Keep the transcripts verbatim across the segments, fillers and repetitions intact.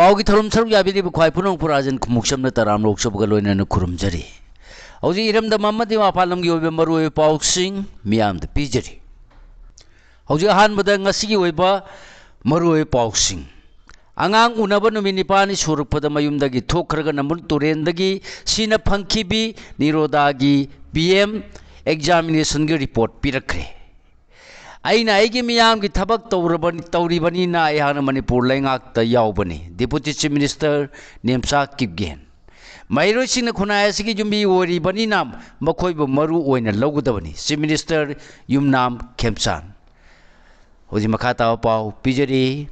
ꯄꯥꯎꯒꯤ ꯊꯧꯔꯝ ꯁꯔꯨꯛ ꯌꯥꯕꯤꯔꯤꯕ ꯈ꯭ꯋꯥꯏ ꯄꯨꯅꯧ ꯄꯨꯔꯥꯖꯟ ꯈꯨꯃꯨꯛꯁꯝꯅ ꯇꯔꯥꯝ ꯂꯣꯛꯆꯕꯒ ꯂꯣꯏꯅꯅ ꯈꯨꯔꯨꯝꯖꯔꯤ꯫ ꯍꯧꯖꯤꯛ ꯏꯔꯝꯗꯝ ꯑꯃꯗꯤ ꯃꯄꯥꯟ ꯂꯝꯒꯤ ꯑꯣꯏꯕ ꯃꯔꯨꯑꯣꯏꯕ ꯄꯥꯎꯁꯤꯡ ꯃꯤꯌꯥꯝꯗ ꯄꯤꯖꯔꯤ꯫ ꯍꯧꯖꯤꯛ ꯑꯍꯥꯟꯕꯗ ꯉꯁꯤꯒꯤ ꯑꯣꯏꯕ ꯃꯔꯨꯑꯣꯏꯕ ꯄꯥꯎꯁꯤꯡ꯫ ꯑꯉꯥꯡ ꯎꯅꯕ ꯅꯨꯃꯤꯠ ꯅꯤꯄꯥꯜꯅꯤ ꯁꯨꯔꯛꯄꯗ ꯃꯌꯨꯝꯗꯒꯤ ꯊꯣꯛꯈ꯭ꯔꯒ ꯅꯝꯕꯨꯜ ꯇꯨꯔꯦꯟꯗꯒꯤ ꯁꯤꯅ ꯐꯪꯈꯤꯕꯤ ꯅꯤꯔꯣꯗꯥꯒꯤ ꯄꯤ ꯑꯦꯝ ꯑꯦꯛꯖꯥꯃꯤꯅꯦꯁꯟꯒꯤ ꯔꯤꯄꯣꯔꯠ ꯄꯤꯔꯛꯈ꯭ꯔꯦ꯫ ꯑꯩꯅ ꯑꯩꯒꯤ ꯃꯤꯌꯥꯝꯒꯤ ꯊꯕꯛ ꯇꯧꯔꯕ-, ꯇꯧꯔꯤꯕꯅꯤꯅ ꯑꯩꯍꯥꯛꯅ ꯃꯅꯤꯄꯨꯔ ꯂꯩꯉꯥꯛꯇ ꯌꯥꯎꯕꯅꯤ, deputy chief minister Nemcha Kipgen. ꯃꯍꯩꯔꯣꯏꯁꯤꯡꯅ ꯈꯨꯟꯅꯥꯏ ꯑꯁꯤꯒꯤ ꯌꯨꯝꯕꯤ ꯑꯣꯏꯔꯤꯕꯅꯤ, ꯃꯈꯣꯏꯕꯨ ꯃꯔꯨ ꯑꯣꯏꯅ ꯂꯧꯒꯗꯕꯅꯤ, ꯆꯤꯐ ꯃꯤꯅꯤꯁꯇꯔ ꯌꯨꯝꯅꯥꯝ ꯈꯦꯝꯆꯥꯟ꯫ ꯍꯧꯖꯤꯛ ꯃꯈꯥ ꯇꯥꯕ ꯄꯥꯎ ꯄꯤꯖꯔꯤ꯫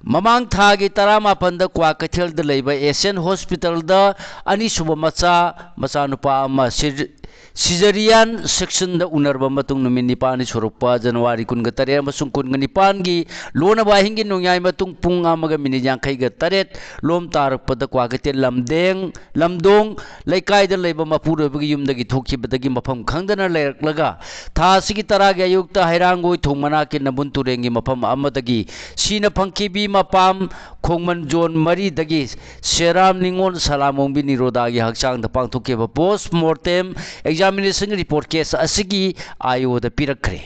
ꯃꯃꯥꯡ ꯊꯥꯒꯤ ꯇꯔꯥꯃꯥꯄꯟꯗ ꯀ꯭ꯋꯥꯀꯩꯊꯦꯜꯗ ꯂꯩꯕ ꯑꯦꯁꯤꯌꯥꯟ ꯍꯣꯁꯄꯤꯇꯥꯜꯗ ꯑꯅꯤꯁꯨꯕ ꯃꯆꯥ, ꯃꯆꯥꯅꯨꯄꯥ ꯑꯃ ꯁꯤ-, ꯁꯤꯖꯔꯤꯌꯥꯟ ꯁꯦꯛꯁꯟꯗ ꯎꯅꯔꯕ ꯃꯇꯨꯡ ꯅꯨꯃꯤꯠ ꯅꯤꯄꯥꯜꯅꯤ ꯁꯨꯔꯛꯄ ꯖꯅꯋꯥꯔꯤ ꯀꯨꯟꯒ ꯇꯔꯦꯠ ꯑꯃꯁꯨꯡ ꯀꯨꯟꯒ ꯅꯤꯄꯥꯜꯒꯤ ꯂꯣꯟꯅꯕ ꯑꯍꯤꯡꯒꯤ ꯅꯣꯡꯌꯥꯏ ꯃꯇꯨꯡ ꯄꯨꯡ ꯑꯃꯒ ꯃꯤꯅꯤꯠ ꯌꯥꯡꯈꯩꯒ ꯇꯔꯦꯠ ꯂꯣꯝ ꯇꯥꯔꯛꯄꯗ ꯀ꯭ꯋꯥꯀꯩꯊꯦꯜ ꯂꯝꯗꯦꯡ, ꯂꯝꯗꯣꯡ ꯂꯩꯀꯥꯏꯗ ꯂꯩꯕ ꯃꯄꯨꯔꯣꯏꯕꯒꯤ ꯌꯨꯝꯗꯒꯤ ꯊꯣꯛꯈꯤꯕꯗꯒꯤ ꯃꯐꯝ ꯈꯪꯗꯅ ꯂꯩꯔꯛꯂꯒ ꯊꯥ ꯑꯁꯤꯒꯤ ꯇꯔꯥꯒꯤ ꯑꯌꯨꯛꯇ ꯍꯩꯔꯥꯡꯒꯣꯏ ꯊꯣꯡ ꯃꯅꯥꯛꯀꯤ ꯅꯝꯕꯨꯜ ꯇꯨꯔꯦꯟꯒꯤ ꯃꯐꯝ ꯑꯃꯗꯒꯤ ꯁꯤꯅ ꯐꯪꯈꯤꯕꯤ ꯃꯄꯥꯝ ꯈꯣꯡꯃꯟ ꯖꯣꯟ ꯃꯔꯤꯗꯒꯤ ꯁꯦꯔꯥꯝ ꯅꯤꯉꯣꯜ ꯁꯂꯥꯃꯣꯡꯕꯤ ꯅꯤꯔꯣꯗꯥꯒꯤ ꯍꯛꯆꯥꯡꯗ ꯄꯥꯡꯊꯣꯛꯈꯤꯕ ꯄꯣꯁ ꯃꯣꯔꯇꯦꯝ ꯑꯦꯛꯖꯥꯃꯤꯅꯦꯁꯟꯒꯤ ꯔꯤꯄꯣꯔꯠ ꯀꯦꯁ ꯑꯁꯤꯒꯤ ꯑꯥꯏ ꯑꯣꯗ ꯄꯤꯔꯛꯈ꯭ꯔꯦ꯫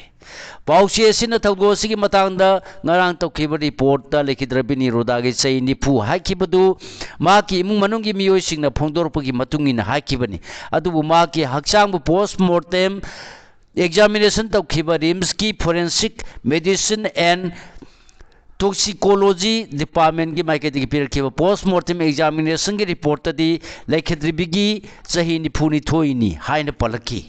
ꯄꯥꯎꯆꯦ ꯑꯁꯤꯅ ꯊꯧꯗꯣꯛ ꯑꯁꯤꯒꯤ ꯃꯇꯥꯡꯗ ꯉꯔꯥꯡ ꯇꯧꯈꯤꯕ ꯔꯤꯄꯣꯔꯠꯇ ꯂꯩꯈꯤꯗ꯭ꯔꯕꯤ ꯅꯤꯔꯣꯗꯥꯒꯤ ꯆꯍꯤ ꯅꯤꯐꯨ ꯍꯥꯏꯈꯤꯕꯗꯨ ꯃꯍꯥꯛꯀꯤ ꯏꯃꯨꯡ ꯃꯅꯨꯡꯒꯤ ꯃꯤꯑꯣꯏꯁꯤꯡꯅ ꯐꯣꯡꯗꯣꯔꯛꯄꯒꯤ ꯃꯇꯨꯡ ꯏꯟꯅ ꯍꯥꯏꯈꯤꯕꯅꯤ꯫ ꯑꯗꯨꯕꯨ ꯃꯍꯥꯛꯀꯤ ꯍꯛꯆꯥꯡꯕꯨ ꯄꯣꯁ ꯃꯣꯔꯇꯦꯝ ꯑꯦꯛꯖꯥꯃꯤꯅꯦꯁꯟ ꯇꯧꯈꯤꯕ ꯔꯤꯝꯁꯀꯤ ꯐꯣꯔꯦꯟꯁꯤꯛ ꯃꯦꯗꯤꯁꯤꯟ ꯑꯦꯟ ꯇꯣꯛꯁꯤꯀꯣꯂꯣꯖꯤ ꯗꯤꯄꯥꯔꯠꯃꯦꯟꯒꯤ ꯃꯥꯏꯀꯩꯗꯒꯤ ꯄꯤꯔꯛꯈꯤꯕ ꯄꯣꯁ ꯃꯣꯔꯇꯦꯝ ꯑꯦꯛꯖꯥꯃꯤꯅꯦꯁꯟꯒꯤ ꯔꯤꯄꯣꯔꯠꯇꯗꯤ ꯂꯩꯈꯤꯗ꯭ꯔꯤꯕꯤꯒꯤ ꯆꯍꯤ ꯅꯤꯐꯨꯅꯤꯊꯣꯏꯅꯤ ꯍꯥꯏꯅ ꯄꯜꯂꯛꯈꯤ꯫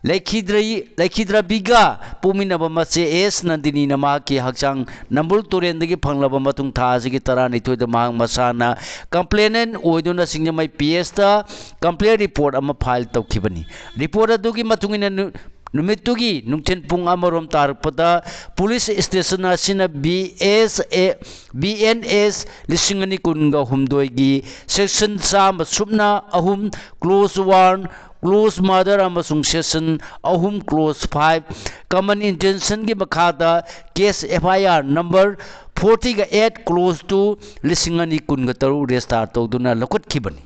ꯂꯩꯈꯤꯗ꯭ꯔ-, ꯂꯩꯈꯤꯗ꯭ꯔꯕꯤꯒ ꯄꯣꯛꯃꯤꯟꯅꯕ ꯃꯆꯦ ꯑꯦꯁ ꯅꯟꯗꯤꯅꯤꯅ ꯃꯍꯥꯛꯀꯤ ꯍꯛꯆꯥꯡ ꯅꯝꯕꯨꯜ ꯇꯨꯔꯦꯟꯗꯒꯤ ꯐꯪꯂꯕ ꯃꯇꯨꯡ ꯊꯥ ꯑꯁꯤꯒꯤ ꯇꯔꯥꯅꯤꯊꯣꯏꯗ ꯃꯍꯥꯛ ꯃꯁꯥꯅ ꯀꯝꯄ꯭ꯂꯦꯅꯦꯟ ꯑꯣꯏꯗꯨꯅ ꯁꯤꯡꯖꯃꯩ ꯄꯤ ꯑꯦꯁꯇ ꯀꯝꯄ꯭ꯂꯦꯟ ꯔꯤꯄꯣꯔꯠ ꯑꯃ ꯐꯥꯏꯜ ꯇꯧꯈꯤꯕꯅꯤ꯫ ꯔꯤꯄꯣꯔꯠ ꯑꯗꯨꯒꯤ ꯃꯇꯨꯡ ꯏꯟꯅ ꯅꯨ-, ꯅꯨꯃꯤꯠꯇꯨꯒꯤ ꯅꯨꯡꯊꯤꯜ ꯄꯨꯡ ꯑꯃꯔꯣꯝ ꯇꯥꯔꯛꯄꯗ ꯄꯨꯂꯤꯁ ꯁ꯭ꯇꯦꯁꯟ ꯑꯁꯤꯅ B S A, B N S ꯂꯤꯁꯤꯡ ꯑꯅꯤ ꯀꯨꯟꯒ ꯍꯨꯝꯗꯣꯏꯒꯤ ꯁꯦꯛꯁꯟ ꯆꯥꯝꯃ ꯁꯨꯞꯅ ꯑꯍꯨꯝ, ꯀ꯭ꯂꯣꯖ ꯋꯥꯟ, clause murder ꯑꯃꯁꯨꯡ section ꯑꯍꯨꯝ clause five common intentionꯒꯤ ꯃꯈꯥꯗ case F I R number fortyꯒ eight clause two ꯂꯤꯁꯤꯡ ꯑꯅꯤ ꯀꯨꯟꯒ ꯇꯔꯨꯛ register ꯇꯧꯗꯨꯅ ꯂꯧꯈꯠꯈꯤꯕꯅꯤ꯫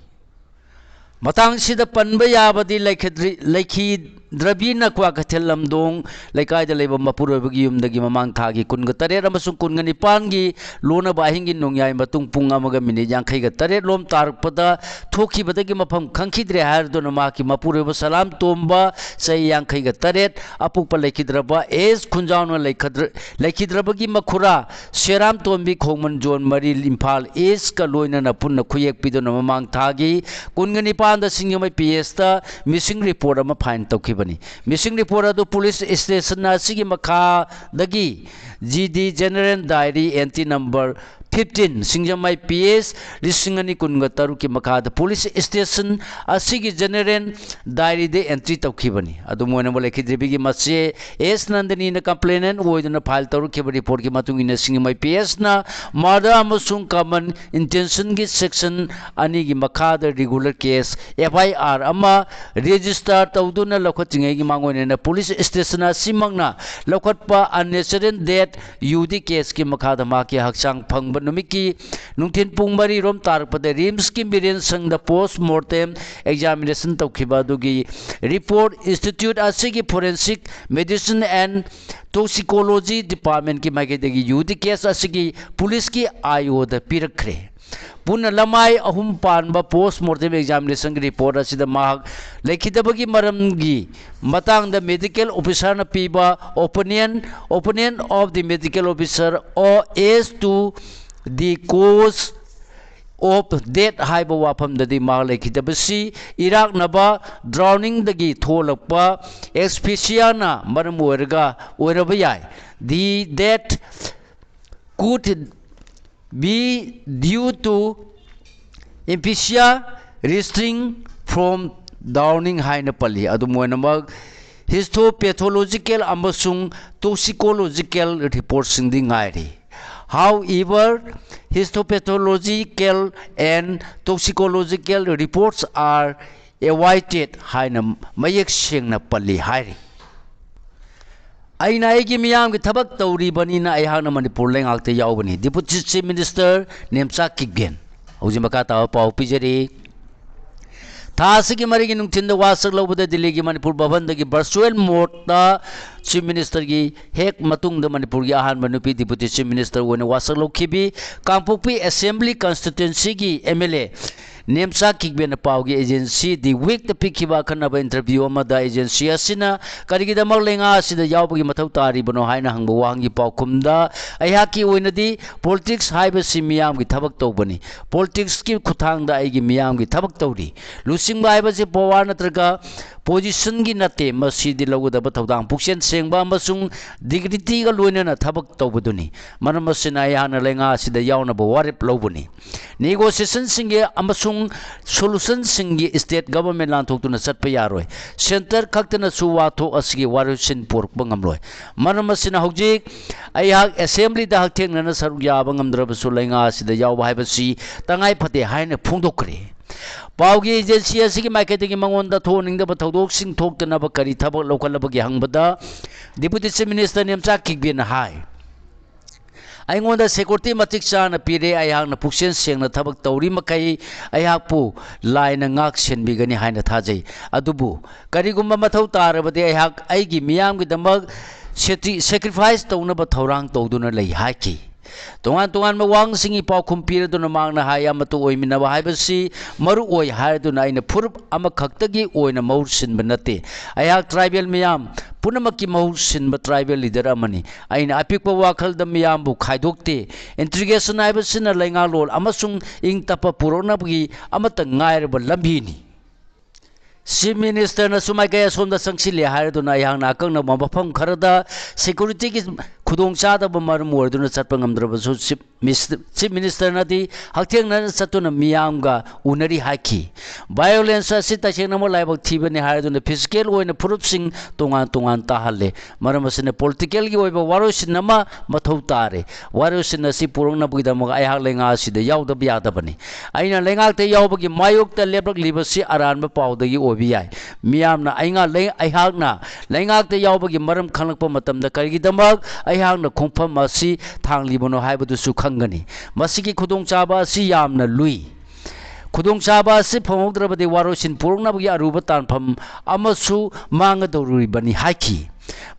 ꯃꯇꯥꯡꯁꯤꯗ ꯄꯟꯕ ꯌꯥꯕꯗꯤ ꯂꯩꯈꯤꯗ꯭ꯔꯤ-, ꯂꯩꯈꯤꯗ꯭ꯔꯕꯤꯅ ꯀ꯭ꯋꯥꯀꯩꯊꯦꯜ ꯂꯝꯗꯣꯡ ꯂꯩꯀꯥꯏꯗ ꯂꯩꯕ ꯃꯄꯨꯔꯣꯏꯕꯒꯤ ꯌꯨꯝꯗꯒꯤ ꯃꯃꯥꯡ ꯊꯥꯒꯤ ꯀꯨꯟꯒ ꯇꯔꯦꯠ ꯑꯃꯁꯨꯡ ꯀꯨꯟꯒ ꯅꯤꯄꯥꯟꯒꯤ ꯂꯣꯟꯅꯕ ꯑꯍꯤꯡꯒꯤ ꯅꯣꯡꯌꯥꯏ ꯃꯇꯨꯡ ꯄꯨꯡ ꯑꯃꯒ ꯃꯤꯅꯤꯠ ꯌꯥꯡꯈꯩꯒ ꯇꯔꯦꯠ ꯂꯣꯝ ꯇꯥꯔꯛꯄꯗ ꯊꯣꯛꯈꯤꯕꯗꯒꯤ ꯃꯐꯝ ꯈꯪꯈꯤꯗ꯭ꯔꯦ ꯍꯥꯏꯔꯗꯨꯅ ꯃꯍꯥꯛꯀꯤ ꯃꯄꯨꯔꯣꯏꯕ ꯁꯂꯥꯝ ꯇꯣꯝꯕ, ꯆꯍꯤ ꯌꯥꯡꯈꯩꯒ ꯇꯔꯦꯠ, ꯑꯄꯣꯛꯄ ꯂꯩꯈꯤꯗ꯭ꯔꯕ ꯑꯦꯁ ꯈꯨꯟꯖꯥꯎꯅ ꯂꯩꯈꯗ꯭ꯔ-, ꯂꯩꯈꯤꯗ꯭ꯔꯕꯒꯤ ꯃꯈꯨꯔꯥ ꯁꯦꯔꯥꯝ ꯇꯣꯝꯕꯤ, ꯈꯣꯡꯃꯟ zone ꯃꯔꯤ, ꯏꯝꯐꯥꯜ Eastꯀ ꯂꯣꯏꯅꯅ ꯄꯨꯟꯅ ꯈꯨꯌꯦꯛ ꯄꯤꯗꯨꯅ ꯃꯃꯥꯡ ꯊꯥꯒꯤ ꯀꯨꯟꯒ ꯅꯤꯄꯥꯟꯗ ꯁꯤꯡꯖꯃꯩ P Sꯇ missing report ꯑꯃ file ꯇꯧꯈꯤꯕꯅꯤ꯫ Missing report ꯑꯗꯨ police station ꯑꯁꯤꯒꯤ ꯃꯈꯥꯗꯒꯤ G D General Diary entry number fifteen, ꯁꯤꯡꯖꯃꯩ P S, ꯂꯤꯁꯤꯡ ꯑꯅꯤ ꯀꯨꯟꯒ ꯇꯔꯨꯛꯀꯤ ꯃꯈꯥꯗ police station ꯑꯁꯤꯒꯤ general diaryꯗ entry ꯇꯧꯈꯤꯕꯅꯤ꯫ ꯑꯗꯨꯝ ꯑꯣꯏꯅꯃꯛ, ꯂꯩꯈꯤꯗ꯭ꯔꯤꯕꯤꯒꯤ ꯃꯆꯦ ꯑꯦꯁ ꯅꯟꯗꯅꯤꯅ complainant ꯑꯣꯏꯗꯨꯅ file ꯇꯧꯔꯛꯈꯤꯕ reportꯀꯤ ꯃꯇꯨꯡ ꯏꯟꯅ, ꯁꯤꯡꯖꯃꯩ P Sꯅ murder ꯑꯃꯁꯨꯡ common intentionꯒꯤ section ꯑꯅꯤꯒꯤ ꯃꯈꯥꯗ regular case F I R ꯑꯃ register ꯇꯧꯗꯨꯅ ꯂꯧꯈꯠꯇ꯭ꯔꯤꯉꯩꯒꯤ ꯃꯥꯡꯑꯣꯏꯅꯅ police station ꯑꯁꯤꯃꯛꯅ ꯂꯧꯈꯠꯄ unnatural death U D caseꯀꯤ ꯃꯈꯥꯗ ꯃꯍꯥꯛꯀꯤ ꯍꯛꯆꯥꯡ ꯐꯪꯕ ꯅꯨꯃꯤꯠꯀꯤ ꯅꯨꯡꯊꯤꯜ ꯄꯨꯡ ꯃꯔꯤ ꯔꯣꯝ ꯇꯥꯔꯛꯄꯗ RIMSꯀꯤ ꯃꯤꯔꯦꯟ ꯁꯪꯗ post mortem examination ꯇꯧꯈꯤꯕ ꯑꯗꯨꯒꯤ report institute ꯑꯁꯤꯒꯤ Forensic Medicine and Toxicology Departmentꯀꯤ ꯃꯥꯏꯀꯩꯗꯒꯤ U D case ꯑꯁꯤꯒꯤ policeꯀꯤ I Oꯗ ꯄꯤꯔꯛꯈ꯭ꯔꯦ꯫ ꯄꯨꯟꯅ ꯂꯃꯥꯏ ꯑꯍꯨꯝ ꯄꯥꯟꯕ post mortem examinationꯒꯤ report ꯑꯁꯤꯗ ꯃꯍꯥꯛ ꯂꯩꯈꯤꯗꯕꯒꯤ ꯃꯔꯝꯒꯤ ꯃꯇꯥꯡꯗ medical officerꯅ ꯄꯤꯕ opinion, opinion of the medical officer as to the cause of death ꯍꯥꯏꯕ ꯋꯥꯐꯝꯗꯗꯤ ꯃꯍꯥꯛ ꯂꯩꯈꯤꯗꯕꯁꯤ ꯏꯔꯥꯛꯅꯕ, drowningꯗꯒꯤ ꯊꯣꯛꯂꯛꯄ asphyxiaꯅ ꯃꯔꯝ ꯑꯣꯏꯔꯒ ꯑꯣꯏꯔꯕ ꯌꯥꯏ꯫ The death could be due to asphyxia resulting from drowning ꯍꯥꯏꯅ ꯄꯜꯂꯤ꯫ ꯑꯗꯨꯝ ꯑꯣꯏꯅꯃꯛ, histopathological ꯑꯃꯁꯨꯡ toxicological reportꯁꯤꯡꯗꯤ ꯉꯥꯏꯔꯤ꯫ However, histopathological and toxicological reports are avoided ꯍꯥꯏꯅ ꯃꯌꯦꯛ ꯁꯦꯡꯅ ꯄꯜꯂꯤ ꯍꯥꯏꯔꯤ꯫ ꯑꯩꯅ ꯑꯩꯒꯤ ꯃꯤꯌꯥꯝꯒꯤ ꯊꯕꯛ ꯇꯧꯔꯤꯕꯅꯤꯅ ꯑꯩꯍꯥꯛꯅ ꯃꯅꯤꯄꯨꯔ ꯂꯩꯉꯥꯛꯇ ꯌꯥꯎꯕꯅꯤ꯫ Deputy Chief Minister Nemcha Kipgen. ꯍꯧꯖꯤꯛ ꯃꯈꯥ ꯇꯥꯕ ꯄꯥꯎ ꯄꯤꯖꯔꯤ꯫ ꯊꯥ ꯑꯁꯤꯒꯤ ꯃꯔꯤꯒꯤ ꯅꯨꯡꯊꯤꯟꯗ ꯋꯥꯁꯛ ꯂꯧꯕꯗ ꯗꯤꯜꯂꯤꯒꯤ ꯃꯅꯤꯄꯨꯔ ꯚꯕꯟꯗꯒꯤ virtual mode ꯇ Chief Minister ꯒꯤ ꯍꯦꯛ ꯃꯇꯨꯡꯗ ꯃꯅꯤꯄꯨꯔꯒꯤ ꯑꯍꯥꯟꯕ ꯅꯨꯄꯤ Deputy Chief Minister ꯑꯣꯏꯅ ꯋꯥꯁꯛ ꯂꯧꯈꯤꯕꯤ ꯀꯥꯡꯄꯣꯛꯄꯤ Assembly Constituency ꯒꯤ M L A ꯅꯦꯝꯆꯥ ꯀꯤꯛꯕꯦꯟꯅ ꯄꯥꯎꯒꯤ agency The Week ꯇ ꯄꯤꯈꯤꯕ ꯑꯈꯟꯅꯕ interview ꯑꯃꯗ agency ꯑꯁꯤꯅ ꯀꯔꯤꯒꯤꯗꯃꯛ ꯂꯩꯉꯥꯛ ꯑꯁꯤꯗ ꯌꯥꯎꯕꯒꯤ ꯃꯊꯧ ꯇꯥꯔꯤꯕꯅꯣ ꯍꯥꯏꯅ ꯍꯪꯕ ꯋꯥꯍꯪꯒꯤ ꯄꯥꯎꯈꯨꯝꯗ, ꯑꯩꯍꯥꯛꯀꯤ ꯑꯣꯏꯅꯗꯤ politics ꯍꯥꯏꯕꯁꯤ ꯃꯤꯌꯥꯝꯒꯤ ꯊꯕꯛ ꯇꯧꯕꯅꯤ꯫ Politics ꯀꯤ ꯈꯨꯠꯊꯥꯡꯗ ꯑꯩꯒꯤ ꯃꯤꯌꯥꯝꯒꯤ ꯊꯕꯛ ꯇꯧꯔꯤ꯫ ꯂꯨꯆꯤꯡꯕ ꯍꯥꯏꯕꯁꯤ power ꯅꯠꯇ꯭ꯔꯒ position ꯒꯤ ꯅꯠꯇꯦ, ꯃꯁꯤꯗꯤ ꯂꯧꯒꯗꯕ ꯊꯧꯗꯥꯡ ꯄꯨꯛꯆꯦꯜ ꯁꯦꯡꯕ ꯑꯃꯁꯨꯡ dignity ꯒ ꯂꯣꯏꯅꯅ ꯊꯕꯛ ꯇꯧꯕꯗꯨꯅꯤ꯫ ꯃꯔꯝ ꯑꯁꯤꯅ ꯑꯩꯍꯥꯛꯅ ꯂꯩꯉꯥꯛ ꯑꯁꯤꯗ ꯌꯥꯎꯅꯕ ꯋꯥꯔꯦꯞ ꯂꯧꯕꯅꯤ꯫ Negotiation ꯁꯤꯡꯒꯤ ꯑꯃꯁꯨꯡ solution ꯁꯤꯡꯒꯤ state government ꯂꯥꯟꯊꯣꯛꯇꯨꯅ ꯆꯠꯄ ꯌꯥꯔꯣꯏ꯫ Centre ꯈꯛꯇꯅꯁꯨ ꯋꯥꯊꯣꯛ ꯑꯁꯤꯒꯤ ꯋꯥꯔꯣꯏꯁꯤꯟ ꯄꯨꯔꯛꯄ ꯉꯝꯂꯣꯏ꯫ ꯃꯔꯝ ꯑꯁꯤꯅ ꯍꯧꯖꯤꯛ ꯑꯩꯍꯥꯛ assembly ꯗ ꯍꯛꯊꯦꯡꯅꯅ ꯁꯔꯨꯛ ꯌꯥꯕ ꯉꯝꯗ꯭ꯔꯕꯁꯨ ꯂꯩꯉꯥꯛ ꯑꯁꯤꯗ ꯌꯥꯎꯕ ꯍꯥꯏꯕꯁꯤ ꯇꯉꯥꯏ ꯐꯗꯦ ꯍꯥꯏꯅ ꯐꯣꯡꯗꯣꯛꯈ꯭ꯔꯦ꯫ ꯄꯥꯎꯒꯤ agency ꯑꯁꯤꯒꯤ ꯃꯥꯏꯀꯩꯗꯒꯤ ꯃꯉꯣꯟꯗ ꯊꯣꯛꯍꯟꯅꯤꯡꯗꯕ ꯊꯧꯗꯣꯛꯁꯤꯡ ꯊꯣꯛꯇꯅꯕ ꯀꯔꯤ ꯊꯕꯛ ꯂꯧꯈꯠꯂꯕꯒꯦ ꯍꯪꯕꯗ, Deputy Chief Minister ꯅꯦꯝꯆꯥ ꯀꯤꯛꯕꯦꯟꯅ ꯍꯥꯏ, ꯑꯩꯉꯣꯟꯗ security ꯃꯇꯤꯛ ꯆꯥꯅ ꯄꯤꯔꯦ, ꯑꯩꯍꯥꯛꯅ ꯄꯨꯛꯆꯦꯜ ꯁꯦꯡꯅ ꯊꯕꯛ ꯇꯧꯔꯤ ꯃꯈꯩ ꯑꯩꯍꯥꯛꯄꯨ ꯂꯥꯏꯅ ꯉꯥꯛ ꯁꯦꯟꯕꯤꯒꯅꯤ ꯍꯥꯏꯅ ꯊꯥꯖꯩ꯫ ꯑꯗꯨꯕꯨ ꯀꯔꯤꯒꯨꯝꯕ ꯃꯊꯧ ꯇꯥꯔꯕꯗꯤ ꯑꯩꯍꯥꯛ ꯑꯩꯒꯤ ꯃꯤꯌꯥꯝꯒꯤꯗꯃꯛ ꯁꯦꯇꯤ-, sacrifice ꯇꯧꯅꯕ ꯊꯧꯔꯥꯡ ꯇꯧꯗꯨꯅ ꯂꯩ ꯍꯥꯏꯈꯤ꯫ ꯇꯣꯉꯥꯟ ꯇꯣꯉꯥꯟꯕ ꯋꯥꯍꯪꯁꯤꯡꯒꯤ ꯄꯥꯎꯈꯨꯝ ꯄꯤꯔꯗꯨꯅ ꯃꯍꯥꯛꯅ ꯍꯥꯏ, ꯑꯃꯠꯇ ꯑꯣꯏꯃꯤꯟꯅꯕ ꯍꯥꯏꯕꯁꯤ ꯃꯔꯨ ꯑꯣꯏ ꯍꯥꯏꯗꯨꯅ ꯑꯩꯅ ꯐꯨꯔꯨꯞ ꯑꯃꯈꯛꯇꯒꯤ ꯑꯣꯏꯅ ꯃꯍꯨꯠ ꯁꯤꯟꯕ ꯅꯠꯇꯦ꯫ ꯑꯩꯍꯥꯛ tribal ꯃꯤꯌꯥꯝ ꯄꯨꯝꯅꯃꯛꯀꯤ ꯃꯍꯨꯠ ꯁꯤꯟꯕ tribal leader ꯑꯃꯅꯤ꯫ ꯑꯩꯅ ꯑꯄꯤꯛꯄ ꯋꯥꯈꯜꯗ ꯃꯤꯌꯥꯝꯕꯨ ꯈꯥꯏꯗꯣꯛꯇꯦ꯫ Integration ꯍꯥꯏꯕꯁꯤꯅ ꯂꯩꯉꯥꯛꯂꯣꯟ ꯑꯃꯁꯨꯡ ꯏꯪ ꯇꯞꯄ ꯄꯨꯔꯛꯅꯕꯒꯤ ꯑꯃꯠꯇ ꯉꯥꯏꯔꯕ ꯂꯝꯕꯤꯅꯤ꯫ Chief Minister ꯅꯁꯨ ꯃꯥꯏꯀꯩ ꯑꯁꯣꯝꯗ ꯆꯪꯁꯤꯜꯂꯦ ꯍꯥꯏꯔꯗꯨꯅ ꯑꯩꯍꯥꯛꯅ ꯑꯀꯛꯅꯕ ꯃꯐꯝ ꯈꯔꯗ security ꯒꯤ ꯈꯨꯗꯣꯡꯆꯥꯗꯕ ꯃꯔꯝ ꯑꯣꯏꯗꯨꯅ ꯆꯠꯄ ꯉꯝꯗ꯭ꯔꯕꯁꯨ Chief Minister, Chief Ministerꯅꯗꯤ ꯍꯛꯊꯦꯡꯅꯅ ꯆꯠꯇꯨꯅ ꯃꯤꯌꯥꯝꯒ ꯎꯅꯔꯤ ꯍꯥꯏꯈꯤ꯫ Violence ꯑꯁꯤ ꯇꯁꯦꯡꯅꯃꯛ ꯂꯥꯏꯕꯛ ꯊꯤꯕꯅꯤ ꯍꯥꯏꯗꯨꯅ physical ꯑꯣꯏꯅ ꯐꯨꯔꯨꯞꯁꯤꯡ ꯇꯣꯉꯥꯟ ꯇꯣꯉꯥꯟ ꯇꯥꯍꯜꯂꯦ꯫ ꯃꯔꯝ ꯑꯁꯤꯅ politicalꯒꯤ ꯑꯣꯏꯕ ꯋꯥꯔꯣꯏꯁꯤꯟ ꯑꯃ ꯃꯊꯧ ꯇꯥꯔꯦ꯫ ꯋꯥꯔꯣꯏꯁꯤꯟ ꯑꯁꯤ ꯄꯨꯔꯛꯅꯕꯒꯤꯗꯃꯛ ꯑꯩꯍꯥꯛ ꯂꯩꯉꯥꯛ ꯑꯁꯤꯗ ꯌꯥꯎꯗꯕ ꯌꯥꯗꯕꯅꯤ꯫ ꯑꯩꯅ ꯂꯩꯉꯥꯛꯇ ꯌꯥꯎꯕꯒꯤ ꯃꯥꯌꯣꯛꯇ ꯂꯦꯞꯂꯛꯂꯤꯕꯁꯤ ꯑꯔꯥꯟꯕ ꯄꯥꯎꯗꯒꯤ ꯑꯣꯏꯕ ꯌꯥꯏ꯫ ꯃꯤꯌꯥꯝꯅ ꯑꯩꯉꯥ-, ꯂꯩ-, ꯑꯩꯍꯥꯛꯅ ꯂꯩꯉꯥꯛꯇ ꯌꯥꯎꯕꯒꯤ ꯃꯔꯝ ꯈꯪꯂꯛꯄ ꯃꯇꯝꯗ ꯀꯔꯤꯒꯤꯗꯃꯛ ꯑꯩꯍꯥꯛꯅ ꯈꯣꯡꯐꯝ ꯑꯁꯤ ꯊꯥꯡꯂꯤꯕꯅꯣ ꯍꯥꯏꯕꯗꯨꯁꯨ ꯈꯪꯒꯅꯤ꯫ ꯃꯁꯤꯒꯤ ꯈꯨꯗꯣꯡꯆꯥꯕ ꯑꯁꯤ ꯌꯥꯝꯅ ꯂꯨꯏ꯫ ꯈꯨꯗꯣꯡꯆꯥꯕ ꯑꯁꯤ ꯐꯪꯍꯧꯗ꯭ꯔꯕꯗꯤ ꯋꯥꯔꯣꯏꯁꯤꯟ ꯄꯨꯔꯛꯅꯕꯒꯤ ꯑꯔꯨꯕ ꯇꯥꯟꯐꯝ ꯑꯃꯁꯨ ꯃꯥꯡꯒꯗꯧꯔꯤꯕꯅꯤ ꯍꯥꯏꯈꯤ꯫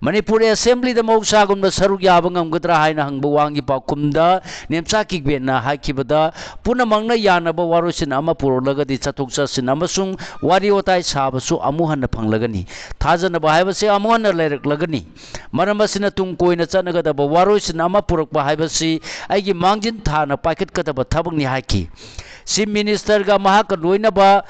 ꯃꯅꯤꯄꯨꯔ Assemblyꯗ ꯃꯍꯧꯁꯥꯒꯨꯝꯅ ꯁꯔꯨꯛ ꯌꯥꯕ ꯉꯝꯒꯗ꯭ꯔꯥ ꯍꯥꯏꯅ ꯍꯪꯕ ꯋꯥꯍꯪꯒꯤ ꯄꯥꯎꯈꯨꯝꯗ ꯅꯦꯝꯆꯥ ꯀꯤꯒꯕꯦꯟꯅ ꯍꯥꯏꯈꯤꯕꯗ, ꯄꯨꯝꯅꯃꯛꯅ ꯌꯥꯅꯕ ꯋꯥꯔꯣꯏꯁꯤꯟ ꯑꯃ ꯄꯨꯔꯛꯂꯒꯗꯤ ꯆꯠꯊꯣꯛ ꯆꯠꯁꯤꯟ ꯑꯃꯁꯨꯡ ꯋꯥꯔꯤ ꯋꯥꯇꯥꯏ ꯁꯥꯕꯁꯨ ꯑꯃꯨꯛ ꯍꯟꯅ ꯐꯪꯂꯒꯅꯤ꯫ ꯊꯥꯖꯅꯕ ꯍꯥꯏꯕꯁꯤ ꯑꯃꯨꯛ ꯍꯟꯅ ꯂꯩꯔꯛꯂꯒꯅꯤ꯫ ꯃꯔꯝ ꯑꯁꯤꯅ ꯇꯨꯡ ꯀꯣꯏꯅ ꯆꯠꯅꯒꯗꯕ ꯋꯥꯔꯣꯏꯁꯤꯟ ꯑꯃ ꯄꯨꯔꯛꯄ ꯍꯥꯏꯕꯁꯤ ꯑꯩꯒꯤ ꯃꯥꯡꯖꯤꯟ ꯊꯥꯅ ꯄꯥꯏꯈꯠꯀꯗꯕ ꯊꯕꯛꯅꯤ ꯍꯥꯏꯈꯤ꯫ Chief Ministerꯒ ꯃꯍꯥꯛꯀ ꯂꯣꯏꯅꯕ,